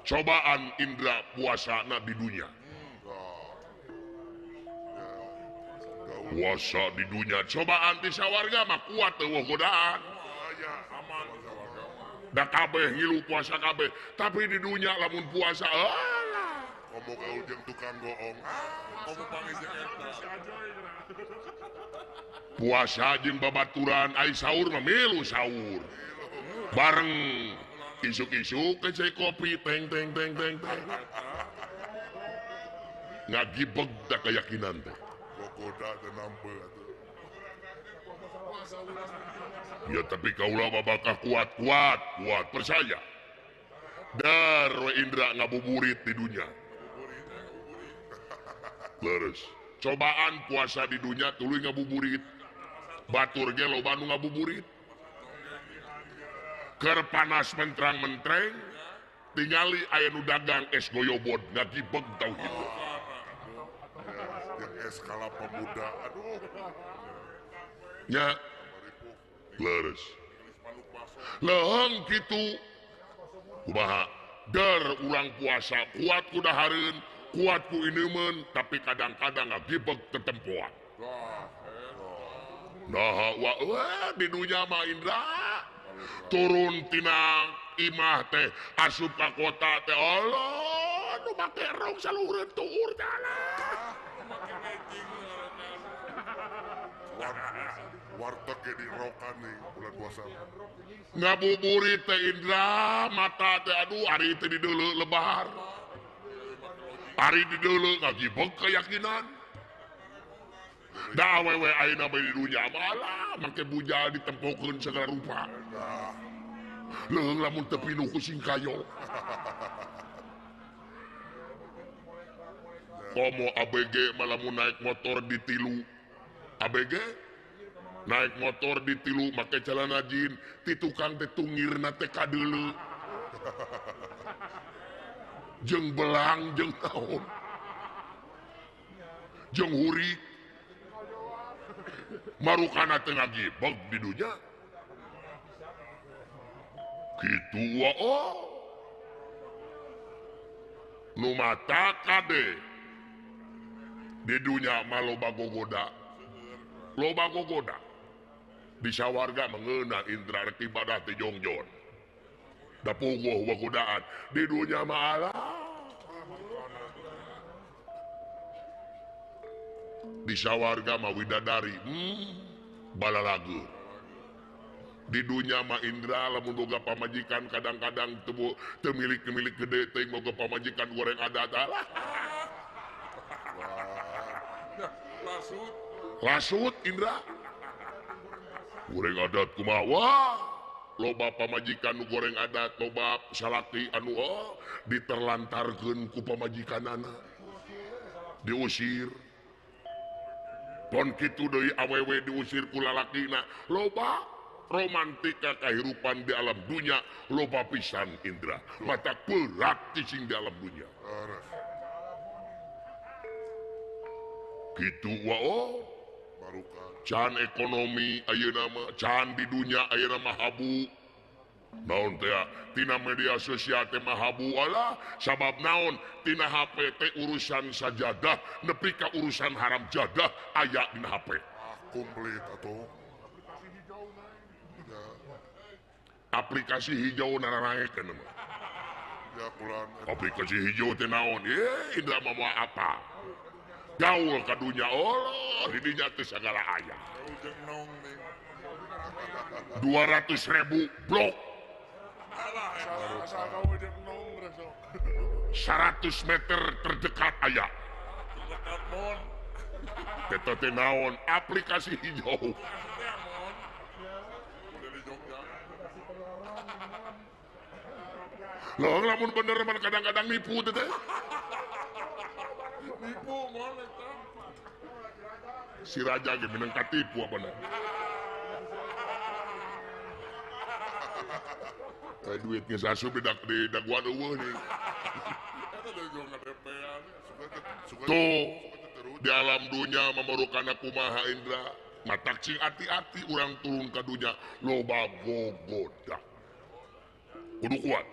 Cobaan Indra puasana di dunia. Puasa di dunia cobaan di sawarga mah kuat eueuh godaan. Da kabeh ngilu puasa kabeh, tapi di dunia lamun puasa alah komo gaul jeung tukang goong. Komo pangeun eta. Puasa jeung babaturan ai sahur mah milu sahur. Bareng isuk-isuk kecai kopi teng teng teng teng teng. Ngagibeg da keyakinan teh. Gogoda teh nampe atuh. Ya tapi kaula mah bakal kuat kuat kuat percaya. Dar we Indra ngabuburit di dunia. Leres. Cobaan puasa di dunia tuluy ngabuburit. Batur ge loba nu ngabuburit. Keur panas mentrang-mentreng tingali aya nu dagang es goyobod ngagibeg tauhid. Jeung es kalapa muda aduh. Nya leres. Leuheung kitu kumaha der urang puasa kuat ku dahareun, kuat ku inumeun tapi kadang-kadang ngagibeg tetempoan. Nah wa di dunya mah Indra turun tina imah teh asup ka kota teh Allah nu make rong saluhureun tuur teh alah warteg ge dirokan nih bulan puasa ngabuburit teh Indra mata teh aduh ari teh dideuleu lebar ari dideuleu ngagibeg keyakinan da awewe ayeuna bae di dunya malah make bujal ditempokeun segala rupa. Leuheung lamun teu pinuh ku singkayo. Komo ABG mah lamun naik motor ditilu. ABG naik motor ditilu make celana jin, ti tukang teh tungirna teh kadeuleu. Jeung belang jeung naon. Jeung hurik. Marukana teh ngagibeg di dunya. Kitu wa oh. Nu mata kade di dunya mah loba gogoda. Loba gogoda. Di sawarga mengeuna Indra rek ibadah teh jongjon. Da puguh godaan di dunya mah alah. Di sawarga mah widadari, balalagu. Di dunya mah Indra lamun boga pamajikan kadang-kadang teu milik-milik gede teh boga pamajikan goreng adat alah. Lasut. Lasut Indra. Goreng adat kumaha? Wah. Loba pamajikan nu goreng adat, loba salaki anu oh, diterlantarkeun ku pamajikanana. Diusir. Pon kitu deui awewe diusir ku lalakina. Loba romantika kahirupan di alam dunya, loba pisan Indra. Mata berat cicing di alam dunya. Kitu wa oh. Can ekonomi ayeuna mah, can di dunya ayeuna mah habu. Naon teh tina media sosial teh mah habu alah, sabab naon tina HP teh urusan sajadah nepi ka urusan haram jadah aya dina HP. Komplit atuh. Aplikasi hijau nararaekeun mah. Ya kulan. Aplikasi hijau teh naon? Ye, Indra mah moal apa. Gaul ka dunya Allah, di dinya teh sagala aya. 200.000 blok. 100 meter terdekat aya. Eta teh naon? Aplikasi hijau. Loh, lamun bener mah kadang-kadang nipu teh. Nipu mon eta. Si raja ge menang katipu apa na? Kayak duit geus asup di daguan eueuh nih. Tuh di alam dunya memerlukan kumaha Indra. Matak cing hati-hati urang turun ka dunya loba gogoda. Kudu kuat.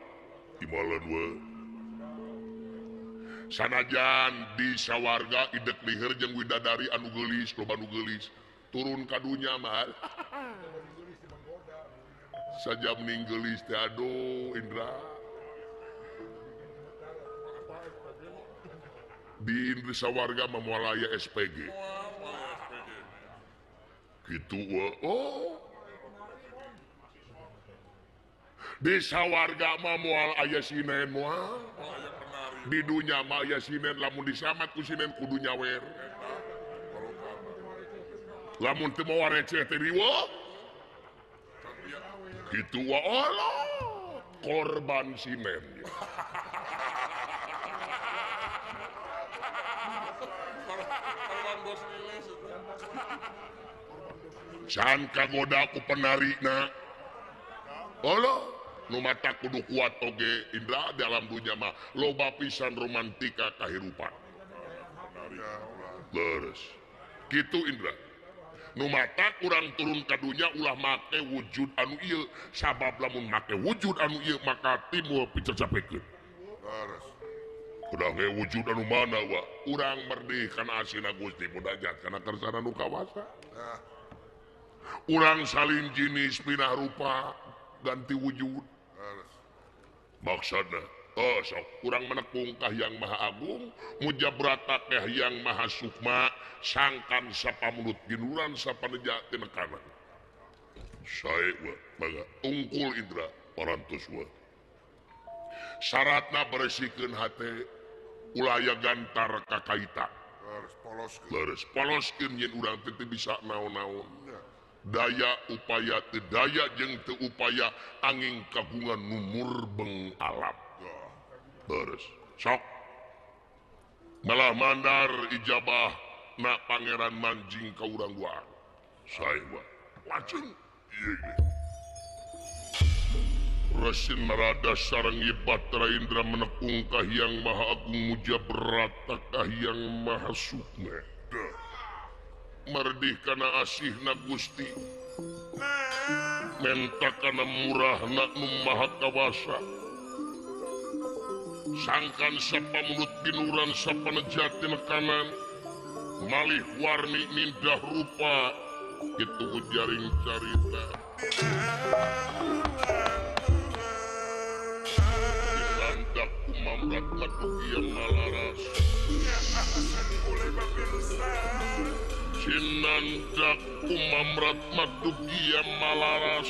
Imaleun we. Sanajan di sawarga idek liher jeung widadari anu geulis, loba nu geulis, turun ka dunya mah. Sajam ning geulis teh aduh Indra. Di Indra sawarga mah moal aya SPG. Kitu we. Oh. Di sawarga mah moal aya sinen moal. Di dunya mah aya sinen, lamun disamat ku sinen kudu nyawer. Lamun teu mawa receh teh riweuh. Kitu wa Allah, korban sinen. Can kagoda ku penarina. Allah, nu mata kudu kuat oge Indra di alam dunya mah loba pisan romantika kahirupan. Leres. Kitu Indra. Nu mata kurang turun ka dunya ulah make wujud anu ieu, sabab lamun make wujud anu ieu maka timbul picacapekeun. Leres. Kudah ge wujud anu mana wa? Urang merdih kana asina Gusti Mudajat kana kersana nu kawasa. Urang salin jinis pindah rupa ganti wujud. Maksudna, oh sok urang menekung ka Hyang Maha Agung, mujabrata ka Hyang Maha Sukma, sangkan sapamulut ginuran sapaneja tinekana. Sae we, mangga tungkul Indra parantos we. Syaratna beresikeun hate ulah aya gantar kakaita. Leres poloskeun yen urang teh teu bisa naon-naon. Daya upaya teu daya jeung teu upaya angin kagungan nu murbeng alam. Leres. Sok. Malah mandar ijabah na pangeran manjing ka urang dua. Sae wa. Lajeng ieu ge. Rasin Narada sareng Batara Indra menekung ka Hyang Maha Agung mujabrata ka Hyang Maha Sukma. Merdih kana asihna Gusti, menta kana murahna nu maha kawasa. Sangkan sapamulut binuran sapaneja tinekanan, malih warni mindah rupa, kitu jaring carita. Dilandak kumamrat madugia malaras. Cinandak kumamrat madugia malaras.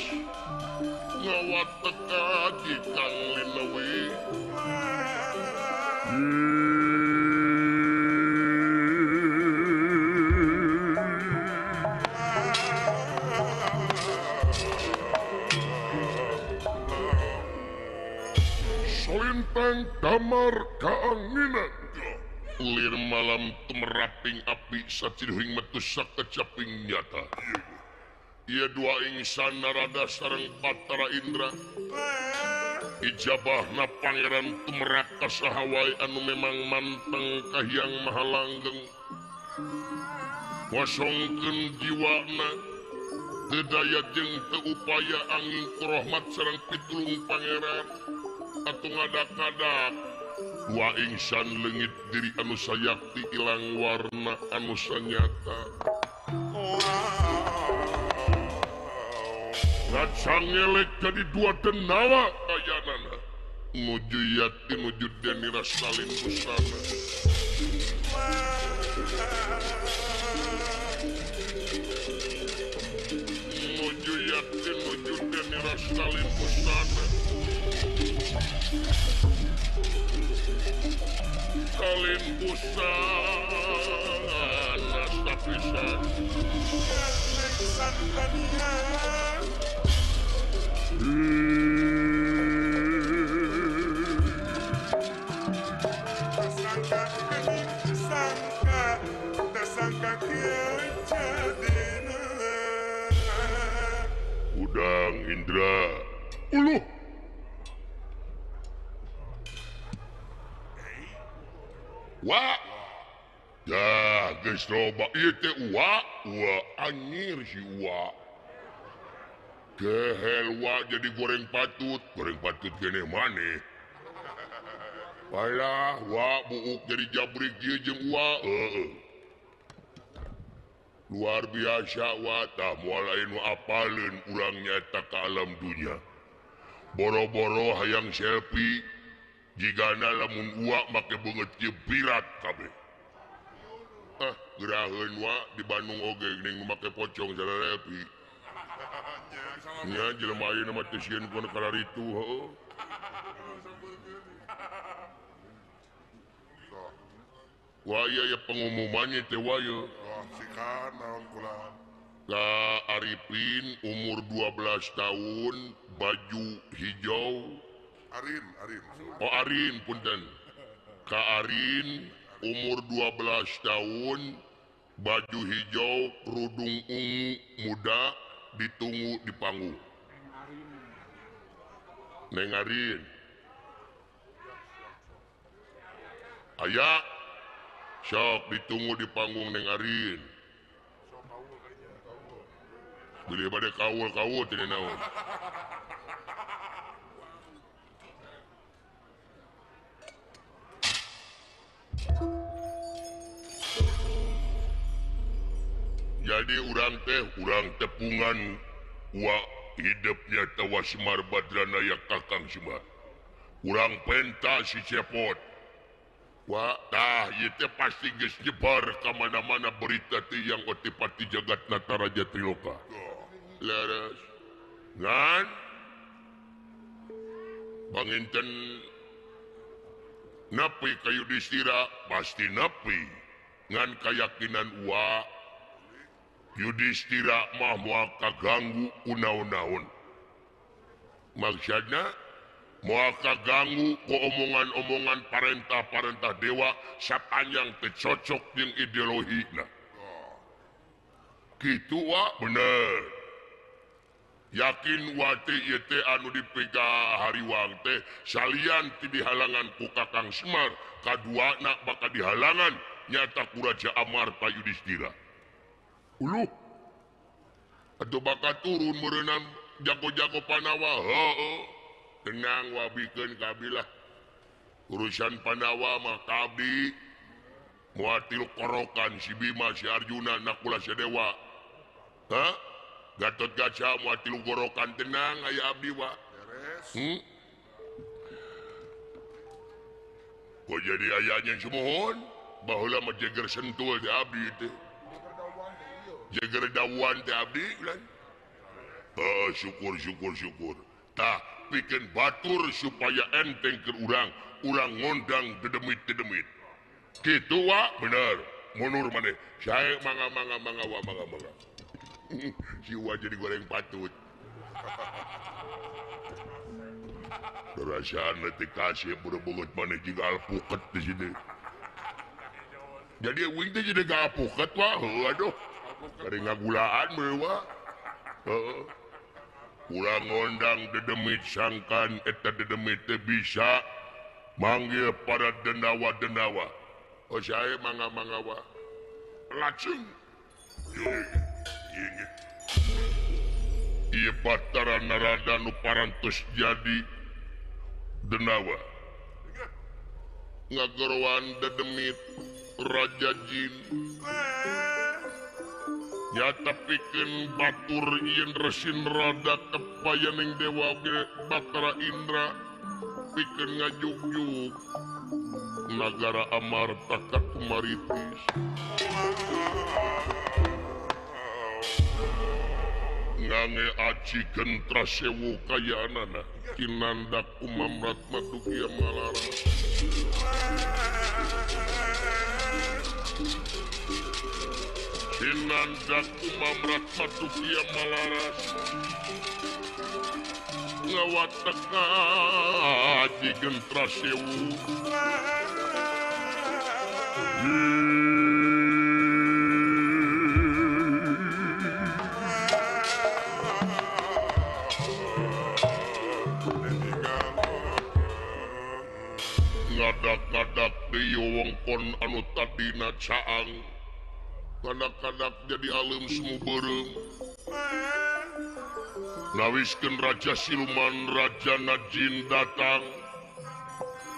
Ngawat teka jikang linewi. Damar kaanginan. Ulir malam tumeraping api saciduhing metu sakecaping nyata. Ia dua ingsan narada sareng Batara Indra. Ijabahna pangeran tumerap ka saha wae anu memang manteng ka Hyang Maha Langgeng. Kosongkeun jiwana teu daya jeung teu upaya angin ku rahmat sareng pitulung pangeran atuh ngadak-ngadak. Dua ingsan leungit diri anu sayakti ilang warna anu sanyata. Ngacangelek jadi dua denawa kayanana. Nuju yati nuju denira salin busana. Nuju yati nuju denira salin busana. Salin busana sapisan. Udang Indra uluh. Wa ya geus loba ieu teh wa wa anjir si wa gehel wa jadi goreng patut keneh maneh Alah wa buuk jadi jabrik ieu jeung wa heueuh. Luar biasa wa tah moal aya nu apaleun urang nyaeta ka alam dunya. Boro-boro hayang selfie jigana lamun uak make beungeut ieu pirat kabeh. Ah, geraheun wa di Bandung oge geuning make pocong sarelepi. Nya jelema ayeuna mah teu sieun ku kararitu heueuh. Wah iya ya pengumumannya teh wa ye. Ka Arifin umur 12 tahun, baju hijau. Arin, Arin. Oh Arin punten. Ka Arin umur 12 tahun, baju hijau, kerudung ungu muda, ditunggu di panggung. Neng Arin. Aya sok ditunggu di panggung Neng Arin. Bilih bade kaul-kaul teh naon. Jadi urang teh urang tepungan wa hidupnya tawa Semar Badranaya Kakang Semar. Urang penta si Cepot. Wa tah ieu teh pasti geus nyebar ka mana-mana berita teh yang otipati jagat Nataraja Triloka. Leres. Ngan panginten nepi ka Yudhistira pasti nepi ngan kayakinan wa Yudhistira mah moal kaganggu ku naon-naon. Maksudna moal kaganggu ku omongan-omongan parentah-parentah dewa sapanjang teu cocok jeung ideologina. Kitu wa bener. Yakin wa teh ieu teh anu dipika hariwang teh salian ti dihalangan ku Kakang Semar, kaduana bakal dihalangan nyata ku Raja Amarta Yudhistira. Uluh. Atuh bakal turun meureunam jago-jago Pandawa. Heueuh. Tenang wa bikeun kabilah. Urusan Pandawa mah kabdi. Moal tilu korokan si Bima, si Arjuna, Nakula, Sadewa. Hah? Gatot Kaca moal tilu gorokan tenang aya abdi wa. Beres. Kok jadi ayahnya sumuhun? Baheula mah jeger sentul teh abdi teh. Jeger dawuan teh abdi kan. Oh, syukur syukur syukur. Tah pikeun batur supaya enteng keur urang, urang ngondang dedemit-dedemit. Kitu wa bener. Mundur maneh. Sae mangga mangga mangga wa mangga mangga. Si wa jadi goreng patut. Perasaan teh kasih berebut maneh jiga alpukat di sini. Jadi wing teh jadi alpukat wah, aduh. Bari ngagulaan meureun heeh. Ulah ngondang dedemit sangkan eta dedemit teh bisa manggil para dendawa-dendawa. Oh saya mangga-mangga wa. Lacung. Ieu Batara Narada nu parantos jadi denawa. Ngageroan dedemit raja jin. Nyata pikeun batur yen resin rada kepayaning dewa oge Batara Indra pikeun ngajugjug nagara Amarta ka Kumaritis. Ngange aci gentra sewu kayaanana kinandak umamrat madukia malara. Kinandak umamrat madukia malaras. Ngawatek aci gentra sewu. Ngadak-ngadak deui wewengkon anu tadina caang. Kadak-kadak jadi alem semu beureum. Ngawiskeun raja siluman raja najin datang.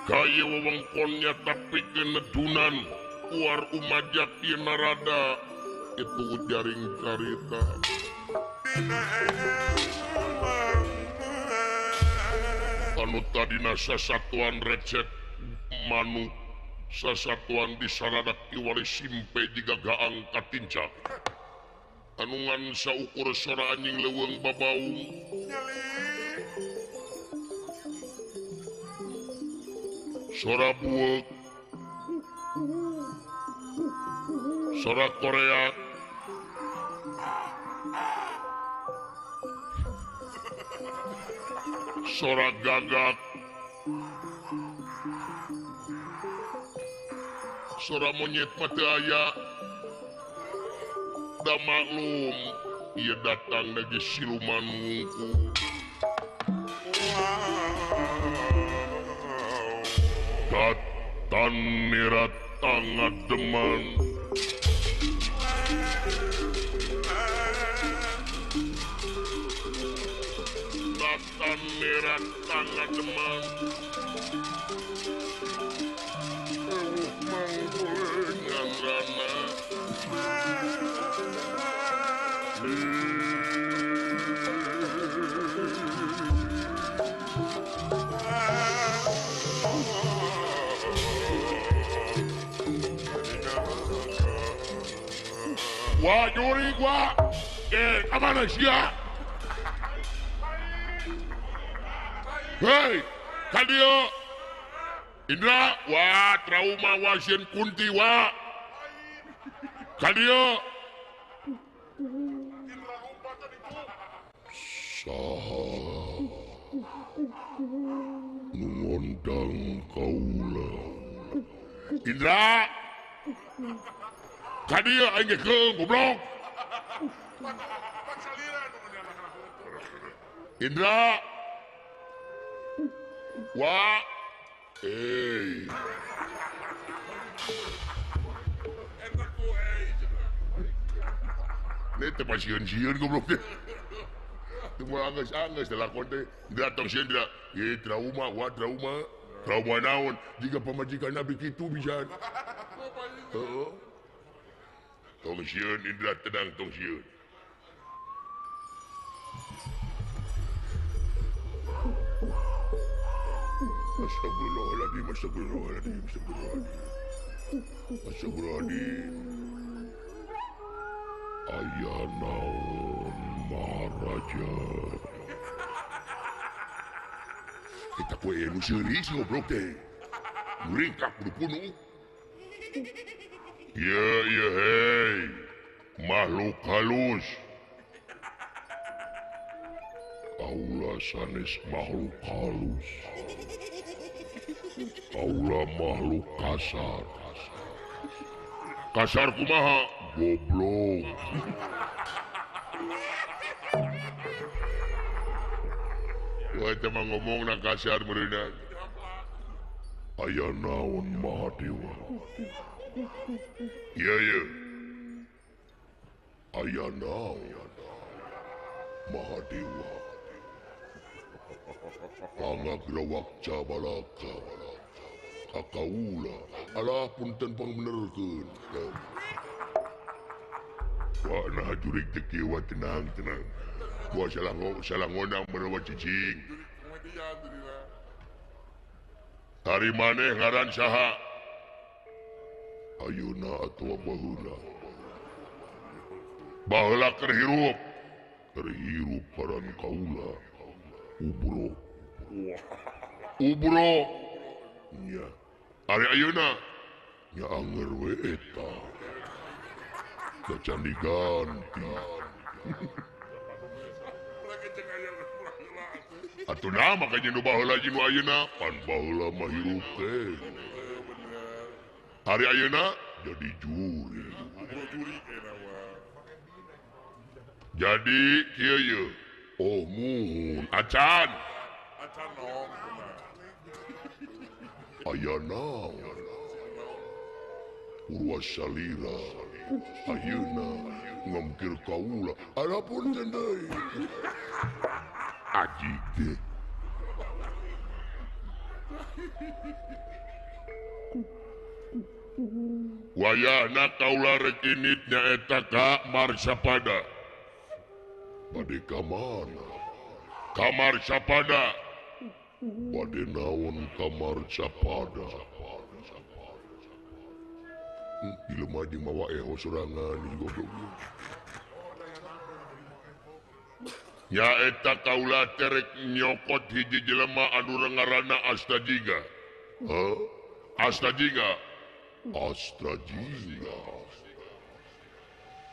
Ka ieu wewengkon nyata pikeun nedunan uar umajak ieu Narada. Itu jaring carita. Anu tadina sasatuan recet manuk sasatuan disaradak iwali simpe jiga gaang katinca. Anu ngan saukur sora anjing leuweung babaung. Sora bueuk, sora Korea, sora gagak, sora monyet mah teu aya. Da maklum ieu datang lagi siluman wungkul. Datan nirat tangademan. Datan nirat tangademan. Eueuh manggulengan rana. Wah, juri gua. Kamana sia? Hei, kadieu. Indra, wah trauma wasieun Kunti wa. Kadieu. Saha nu ngondang kaula? Indra. Kadieu aing ge keung goblok. Indra. Wa. Ini teh pasieun-sieun goblok teh. Teu moal anggeus-anggeus lalakon teh. Indra tong sieun Indra. Ieu trauma, wa trauma. Trauma naon? Jiga pamajikan abdi kitu pisan. Heeh. Tong sieun Indra tenang tong sieun. Astagfirullahaladzim, astagfirullahaladzim, astagfirullahaladzim. Astagfirullahaladzim. Aya naon Maharaja. Kita kue nu seuri si goblok teh. Muringkak kudu punuh. Ye ye hei. Makhluk halus. Aula Kaula sanes makhluk halus. Kaula makhluk kasar. Kasar kumaha? Goblok. Wah, teh mah ngomongna kasar meureunna. Aya naon Mahadewa? Iya iya. Aya naon Mahadewa? Pangagrawak cabalaka kakaula alah punten pangbenerkeun. Wah nah jurig teh kieu tenang tenang. Gua salah ngonang menawa cicing. Ari maneh ngaran saha? Ayeuna atawa baheula? Baheula keur hirup. Keur hirup ngaran kaula Ubro. Ubro. Nya. Ari ayeuna nya anger we eta. Da can diganti. Atuh nah makanya nu baheula jeung nu ayeuna pan baheula mah hirup teh. Ari ayeuna jadi juri. Jadi kieu ye. Oh muhun acan. Acan nong. Aya naon? Purwa salira ayeuna ngamkir kaula. Alah punten deui. Aji teh. Wayahna kaula rek init nyaeta ka Marsapada. Bade ka mana? Ka Marsapada. Bade naon ka Marsapada? Jelema jeung mawa eho sorangan goblok. Nyaeta kaula terek nyokot hiji jelema anu ngaranna Astajiga. Heuh? Astajiga. Astajiga.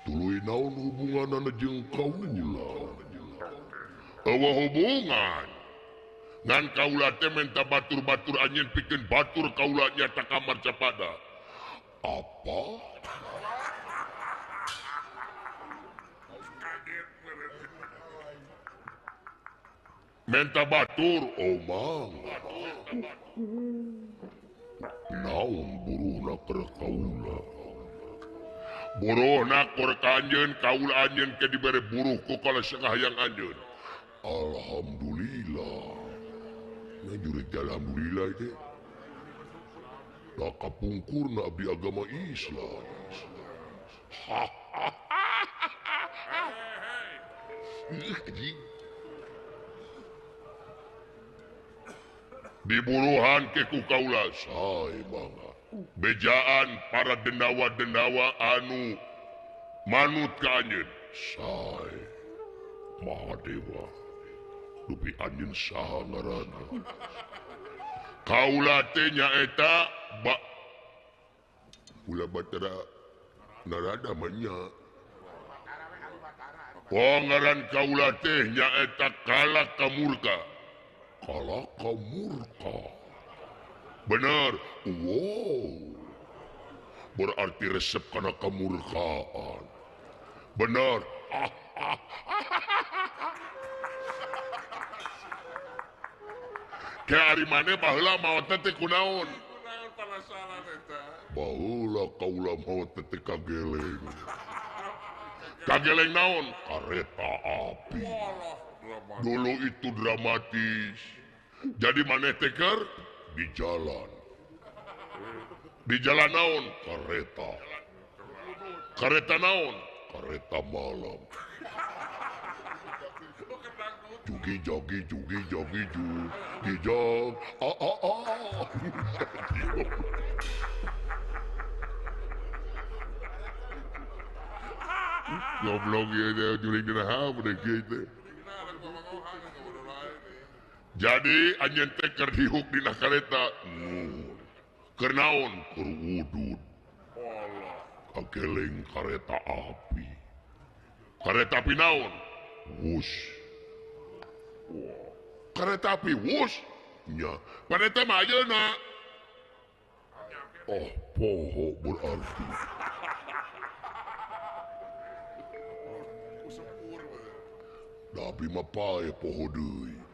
Tuluy naon hubunganana jeung kaula? Eueuh hubungan. Ngan kaula teh menta batur-batur anjeun pikeun batur kaula nyata ka Marcapada. Apa? Menta batur, omang. Naon buruhna keur kaula? Buruhna keur ka anjeun, kaula anjeun ke dibere buruh ku kalesengah hayang anjeun. Alhamdulillah. Nah jurig alhamdulillah teh. Da kapungkurna abdi agama Islam. Anjing. Diburuhan ke ku kaula sae mangga. Bejaan para dendawa-dendawa anu manut ka anjeun sae. Mahadewa. Dupi anjeun saha ngaranna? Kaula teh nyaeta ba Ula Batara Narada mah nya. Oh ngaran kaula teh nyaeta Kalaka Murka. Kalaka Murka. Benar. Wow. Berarti resep kana kamurkaan. Benar. Ke ari maneh baheula maot teh kunaon? Baheula kaula maot teh kageleng. Kageleng naon? Kareta api. Dulu itu dramatis. Jadi maneh teh keur di jalan. Di jalan naon? Kareta. Kareta naon? Kareta malam. Jugi jogi jugi jogi jugi jog a a a. Goblok ieu teh jurig dina hape kieu teh. Jadi anjeun teh keur dihuk dina kareta. Keur naon? Keur wudud. Kageleng kareta api. Kareta api naon? Wush. Kereta api wus nya. Pada mah ayeuna. Oh, poho berarti. Tapi mah pae poho deui.